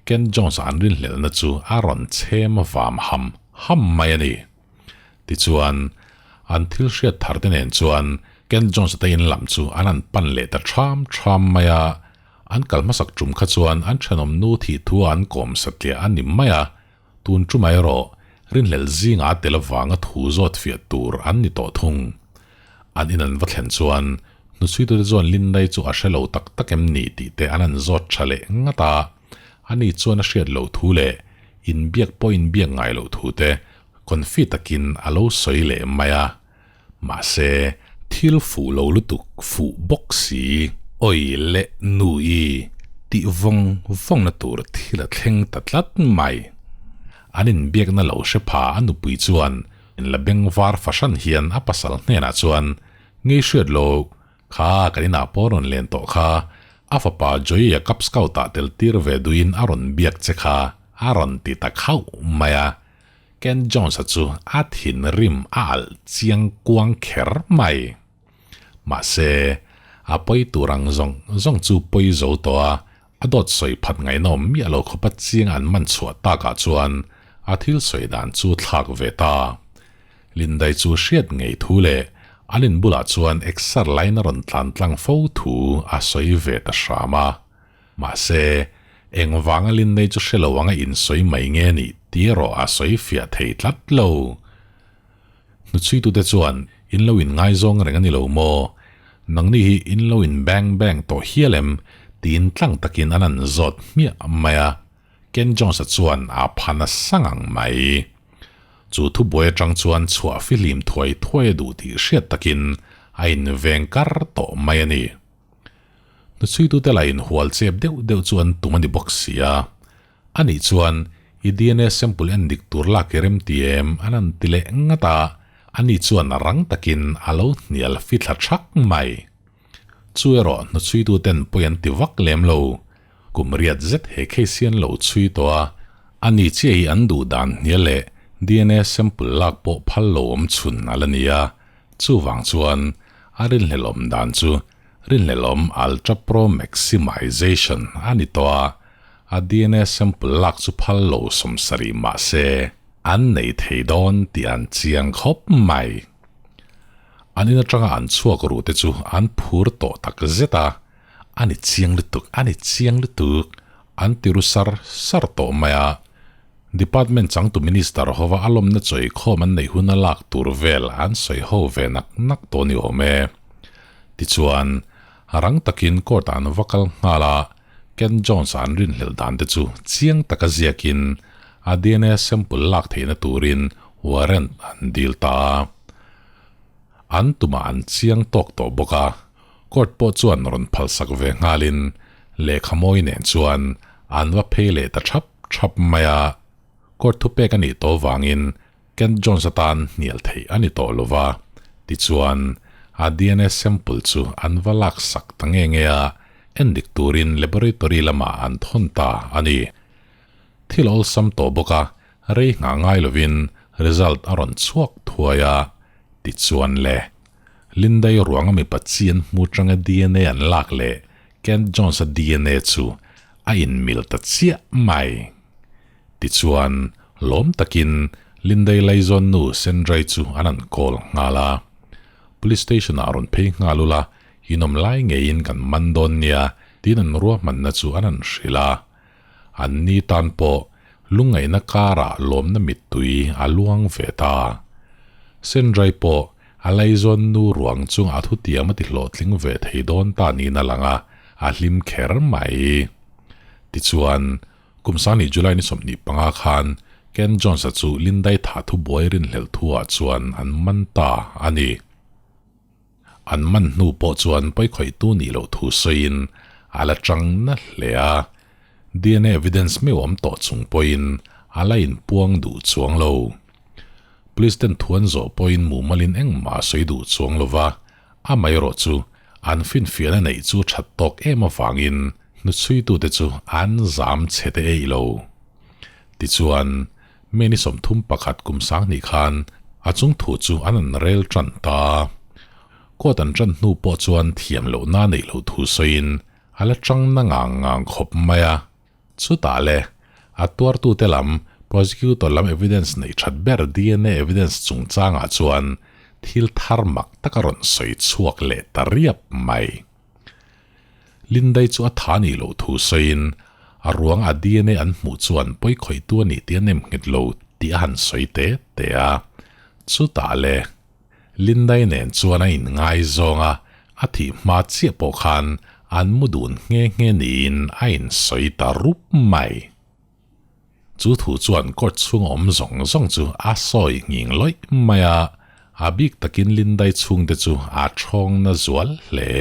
Ken Jones-a an rinhlelhna chu a rawn chhem vam ham ham mai a ni. Tichuan, an thil hriat thar te nen chuan Ken Jones-a te in lam chu an han pan leh ta ṭham ṭham mai a. An kal hmasak ṭum kha chuan an thenawm nu thih thu a an kawm satliah a ni mai a, tun ṭum erawh rinhlelh zingah a tel avanga thu zawt fiah tur an ni tawh thung. An in an va thlen chuan hnuchhuitute chuan Lindai chu a hre lo tak tak em ni tih te an han zawt tha leh ngat a, ani chuan a hriat loh thu leh inbiak pawh inbiak ngai loh thu te confi takin a lo sawi leh mai a. Mahse, thil fuh lo lutuk fuh bawk si, awi leh nu i tih vawng vawngna tur thil a thleng ta tlat mai. An inbiakna lo hre pha a nupui chuan In la beng var fahran hian a pasal hnenah chuan, Ngei hriat lo, Kha kan inah pawh rawn len tawh kha, a fapa Joey-a Cub Scout-ah tel tir ve duhin a rawn biak che kha a rawn ti ta khauh mai a. Ken Jones-a chu a thinrim a alh chiang kuang kher mai. Mahse, a pawi tur ang zawng zawng chu pawi zo tawh a, a dawt sawi phat ngaihnawm miah lo khawpa chiang an man chhuah takah chuan a thil sawi dan chu thlak ve ta. Lindai chu hriat ngei thu leh an in bulah chuan exer line a rawn tlan tlang fo thu a sawi ve ta hram a. Mahse, engvanga Lindai chu hre lo anga insawi mai nge nih tih erawh a sawi fiah thei tlat lo. Hnuchhuitute chuan in lo inngaizawng reng a ni lo maw? Nangni hi in lo in bang bang tawh hial em? tiin tlang takin an an zawt hmiah mai a. Ken Jones-a chuan a pha nasa ngang mai. Chu thubuai atang chuan chhuah fihlim thuai thuai a duh tih hriat takin a inveng kar tawh mai a ni. Hnuchhuitute lah inhual chep deuh deuh chu an tum a ni bawk si a. Anih chuan i DNA sample en dik tur lak i rem ti em? An han ti leh ngat a, ani chuan rang takin a lo hnial fithla thak mai. Chu erawh hnuchhuituten pawi an ti vak lem lo. Kum riat zet he case hi an lo chhui tawh a, ani chiah hi an duh dan hnial leh DNA sample lak pawh phal lo awm chhun a la ni a, chuvang chuan a rinhlelawm dan chu rinhlelawm Ultra Pro Maximization a ni tawh a, a DNA sample lak chu phal lo sawmsarih mah se an nei thei dawn tih an chiang khawp mai. An in atanga an chhuak ruh te chu an phur tawh tak zet a, A ni chiang lutuk, a ni chiang lutuk, an ti ru sar sar tawh mai a. Department changtu Minister hova a lawmna chawi khawm an neih hun a lak tur vel an sawi ho ve nak nak tawh ni awm e. Tichuan, rang takin court ah an va kal nghal a, Ken Jones-a an rinhlelh dan te chu chiang taka ziakin a DNA sample lak theihna turin warrant an dil ta a. An tumah an chiang tawk tawh bawk a. Court pawh chuan rawn phalsak ve nghalin lehkha mawi nen chuan an va phei leh ta thap thap mai a. Court thupek a nih tawh vangin Kent Jones atan hnial theih a ni tawh lo va, tichuan a DNA sample chu an va laksak ta nge nge a, endik turin laboratory lamah an thawn ta a ni. Thil awlsam tawh bawk a, rei nghah ngai lovin result a rawn chhuak thuai a, tichuan le. Lindai ruanga mipa chi an hmu tanga DNA an lak leh Kent Jones-a DNA chu a inmil ta chiah mai. Tichuan, lawm takin Lindai laizawn nu Sendrai chu an an call nghal a. Police station-ah rawn phei nghal ula, inawm lai ngeiin kan man dawn nia tiin an ruahmanna chu an an hrilh a. An ni tan pawh lungngaihna karah lawmna mittui a luang ve ta. Sendrai pawh a laizawn nu ruang chungah a thutiam a ti hlawhtling ve thei dawn ta niin a lang a, a hlim kher mai. Tichuan, kum sangni July ni 25 khan Ken Jones-a chu Lindai thah thubuai rinhlelh thuah chuan an man ta a ni. An man hnu pawh chuan pawikhawihtu nih loh thu sawiin a la chang na hle a, DNA evidence meuh awm tawh chung pawhin a la inpuang duh chuang lo. Police ten thu an zawh pawhin mumalin engmah a sawi duh chuang lo va, amaherawh chu an finfiahna neih chu that tawk em avangin hnuchhuitute chu an zam chhe te eih lo. Tichuan, May ni 31 kum 2000 khan a chung thu chu an an rel tan ta. Court an tan hnu pawh chuan thiam lohna neih loh thu sawiin a la chang na ngang ngang khawp mai a. Chutah le, a tuartute lam prosecutor lam evidence neih that ber DNA evidence chungchangah chuan thil thar mak tak a rawn sawi chhuak leh ta riap mai. Lindai chu a tha nih loh thu sawiin a ruang a DNA an hmuh chuan pawi khawihtu a nih tih a nem nghet lo tih a han sawi te te a. Chutah le, Lindai nen chuan a inngaizawng a, a thih hma chiah pawh khan an mu dun nghe nghe niin a insawi ta rup mai. Chu thu chuan court chhung awm zawng zawng chu a sawi nghing lawih mai a, a bik takin Lindai chhungte chu a thawng na zual hle.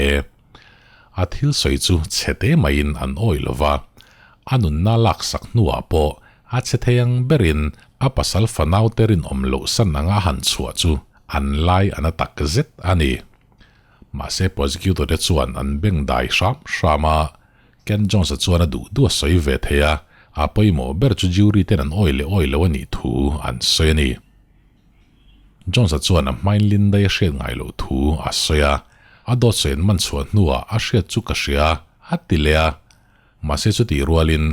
A thil sawi chu chhe te maiin an awih lo va, a nunna laksak hnuah pawh a chhe thei ang berin a pasal fanaute rinawm loh san anga han chhuah chu an lai a na tak zet a ni. Mahse prosecutor te chuan an beng dai hram hram a, Ken Jones-a chuan a duh duh a sawi ve thei a, a pawimawh ber chu jury ten an awi leh awi lo a nih thu an sawi a ni. Jones-a chuan a hmain Linda-i a hriat ngai loh thu a sawi a, a dawt sawi an man chhuah hnuah a hriat chu ka hria a ti leh a. Mahse chutih rualin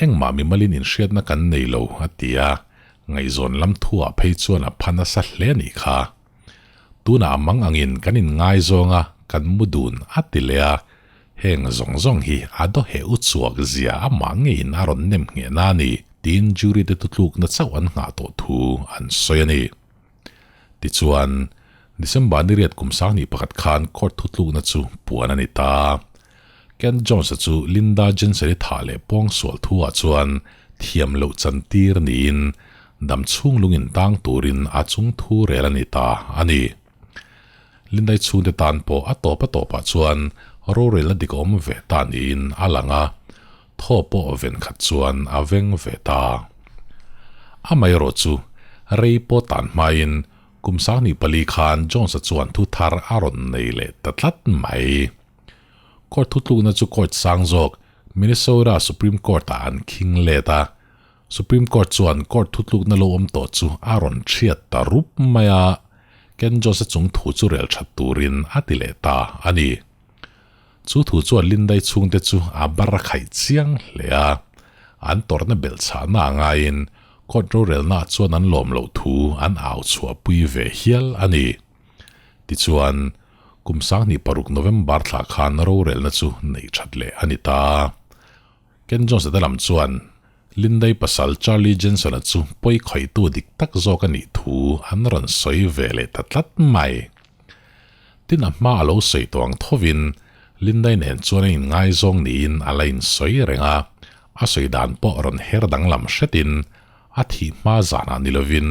engmah mimalin inhriatna kan nei lo a ti a, ngaihzawn lam thuah phei chuan a pha nasa hle a nih kha. Tunah a mang angin kan inngaizawng a, kan mu dun a ti leh a, heng zawng zawng hi a dawheh u chhuak zia amah ngeiin a rawn nem ngheh na a ni tiin jury te tutlukna chauh an nghah tawh thu an sawi a ni. Tichuan, December ni riat kum sanghnih pakhat khan court thutlukna chu puan a ni ta. Ken Jones-a chu Linda Jensen-i thah leh pawngsual thuah chuan thiam loh chantir niin dam chhung lung intang turin a chung thu rel a ni ta a ni. Linda-i chhungte tan pawh a tawp a tawpah chuan rorelna dik a awm ve ta niin a lang a, thaw pawh ven khat chuan a veng ve ta. Amaherawh chu rei pawh tan hmain kum 24 khan Jones-a chuan thu thar a rawn nei leh ta tlat mai. Court thutlukna chu court sang zawk Minnesota Supreme Court-ah an khing let a. Supreme Court chuan court thutlukna lo awm tawh chu a rawn thiat ta rup mai a, Ken Jones-a chung thu chu rel that turin a ti leh ta a ni. Chu thu chuan Lindai chhungte chu a bar a khaih chiang hle a, an tawrhna belhchhahna a ngaiin court rorelnaah chuan an lawm loh thu an au chhuahpui ve hial a ni. Tichuan, kum 26 November thla khan rorelna chu neih that leh a ni ta. Ken Jones-a te lam chuan Lindai pasal Charlie Jensen-a chu pawi khawihtu dik tak zawk a nih thu an rawn sawi ve leh ta tlat mai. Tin a hma a lo sawi tawh ang thovin Lindai nen chuan a inngaizawng niin a la insawi reng a, a sawi dan pawh rawn her danglam hretin a thih hma zanah ni lovin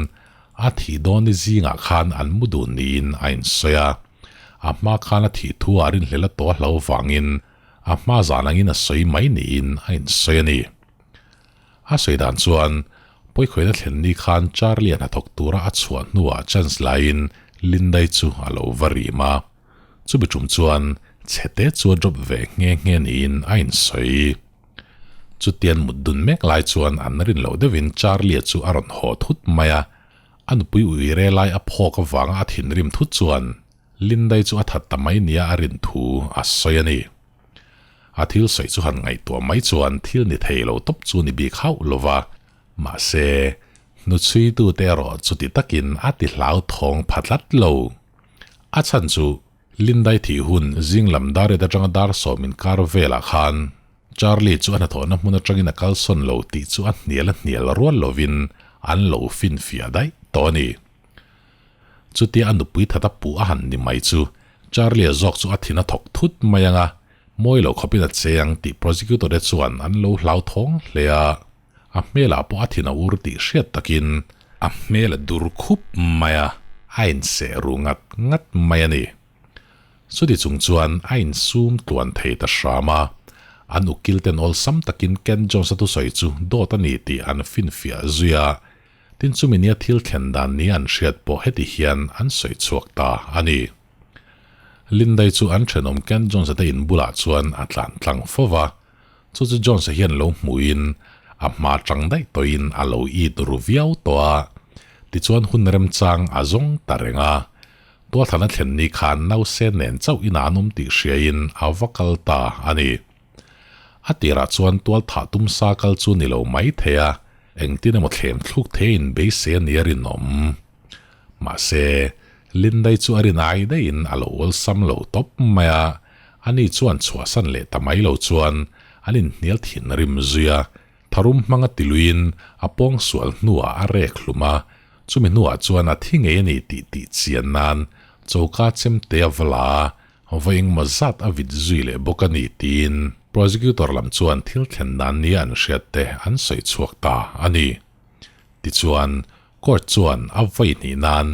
A thih dawn ni zingah khan an mu dun niin a insawi a. A hma khan a thih thu ah rinhlel a tawh a hlo vangin a hma zan angin a sawi mai niin a insawi a ni. A sawi dan chuan pawikhawiin a thlen ni khan Charlie-a hnathawk tura a chhuah hnuah chance laiin Lindai chu a lo va rim a. Chumi tum chuan chhete chu a drop ve nghe nghe niin a insawi. Chutian mut dun mek lai chuan an rin loh deuhin Charlie-a chu a rawn haw thut mai a, a nupui uire lai a phawk avanga a thinrim thut chuan Lindai chu a that ta mai nia a rin thu a sawi a ni. A thil sawi chu han ngaihtuah mai chuan thil ni thei lo tawp chu ni bik hauh lo va, mahse, hnuchhuitute erawh chuti takin a ti hlauthawng pha tlat lo. A chhan chu Lindai thih hun zing lam dar et atanga dar sawm inkar velah khan Charlie chu a hnathawhna hmun atangin a kalsawn lo tih chu a hnial a hnial rual lovin an lo finfiah daih tawh a ni. Chutia a nupui that a puh a han ni mai chu Charlie-a zawk chu a thin a thawk thut mai ang a, mawi lo khawpin a che ang tih prosecutor te chuan an lo hlauthawng hle a. A hmelah pawh a thin a ur tih hriat takin a hmel a dur khup mai a, a inseh ru ngat ngat mai a ni. Chuti chung chuan a insum tluan thei ta hram a, an ukil ten awlsam takin Ken Jones-a thusawi chu dawt a ni tih an finfiah zui a, tin chumi nia thil thlen dan nia an hriat pawh heti hian an sawi chhuak ta a ni. Lindai chu an thenawm Ken Jones-a te in bulah chuan a tlan tlang fo va, Chu chu Jones-a hian lo hmuhin a hma tang daih tawhin a lo it ru viau tawh a, tichuan hun remchang a zawng ta reng a. Tualthana thlen ni khan nause nen chauh inah an awm tih hriain a va kal ta a ni. A tirah chuan tualthah tum sa kal chu ni lo mai thei a, engtin emaw thlem thluk theiin beisei a ni a rinawm. Mahse, Lindai chu a rin ai daihin a lo awlsam lo tawp mai a, ani chuan chhuahsan leh ta mai lo chuan an inhnial thin rim zui a, tharum hmanga ti luiin a pawng sual hnuah a rek hlum a, chumi hnuah chuan a thi ngei a ni tih tih chian nan choka chemte a va la a, va engmaw zat a vit zui leh bawk a ni tiin prosecutor lam chuan thil thlen dan nia an hriat te an sawi chhuak ta a ni. Tichuan, Court chuan a vawi hnih nan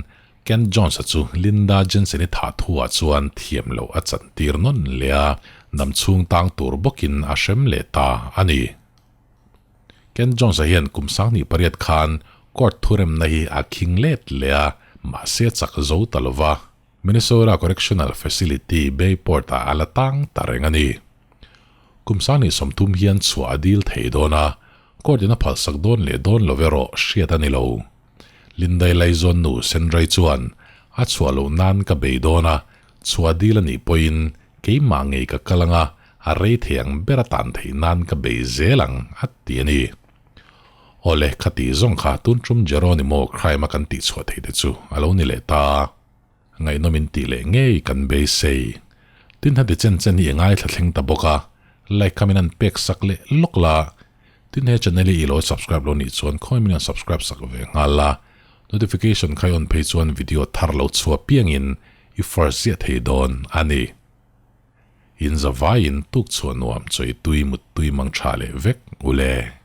Ken Jones-a chu Linda Jensen-i thah thuah chuan thiam loh a chantir nawn leh a, dam chhung tang tur bawkin a hrem leh ta a ni. Ken Jones-a hian kum 28 khan court thuremna hi a khing let leh a, mahse a chak zo ta lo va. Minnesota Correctional Facility, Bayport-ah a la tang ta reng a ni. Kum 30 hian chhuah a dil thei dawn a, court-in a phalsak dawn leh dawn lo erawh hriat a ni lo. Lindai Laizawn nu Sendrai chuan, A chhuah loh nan ka bei dawn a, chhuah dil a nih pawhin keimah ngei ka kal ang a, a rei thei ang ber a tan theih nan ka bei zel ang, a ti a ni. Awle, khati zawng kha tun tum Jeronimo crime a kan tihchhuah theih te chu a lo ni leh ta. Ngaihnawm in tih leh ngei kan beisei. Tin heti chen chen hi i ngaithla thleng ta bawk a, like kha min han pek sak leh lawk la. Tin he channel hi i lo subscribe lo nih chuan khawi min han subscribe sak ve nghal la, notification kha i on phei chuan video thar lo chhuah piangin i first ziah thei dawn a ni. In zavaiin tuk chhuah nuam chawi tui mut tui mang tha leh vek ule.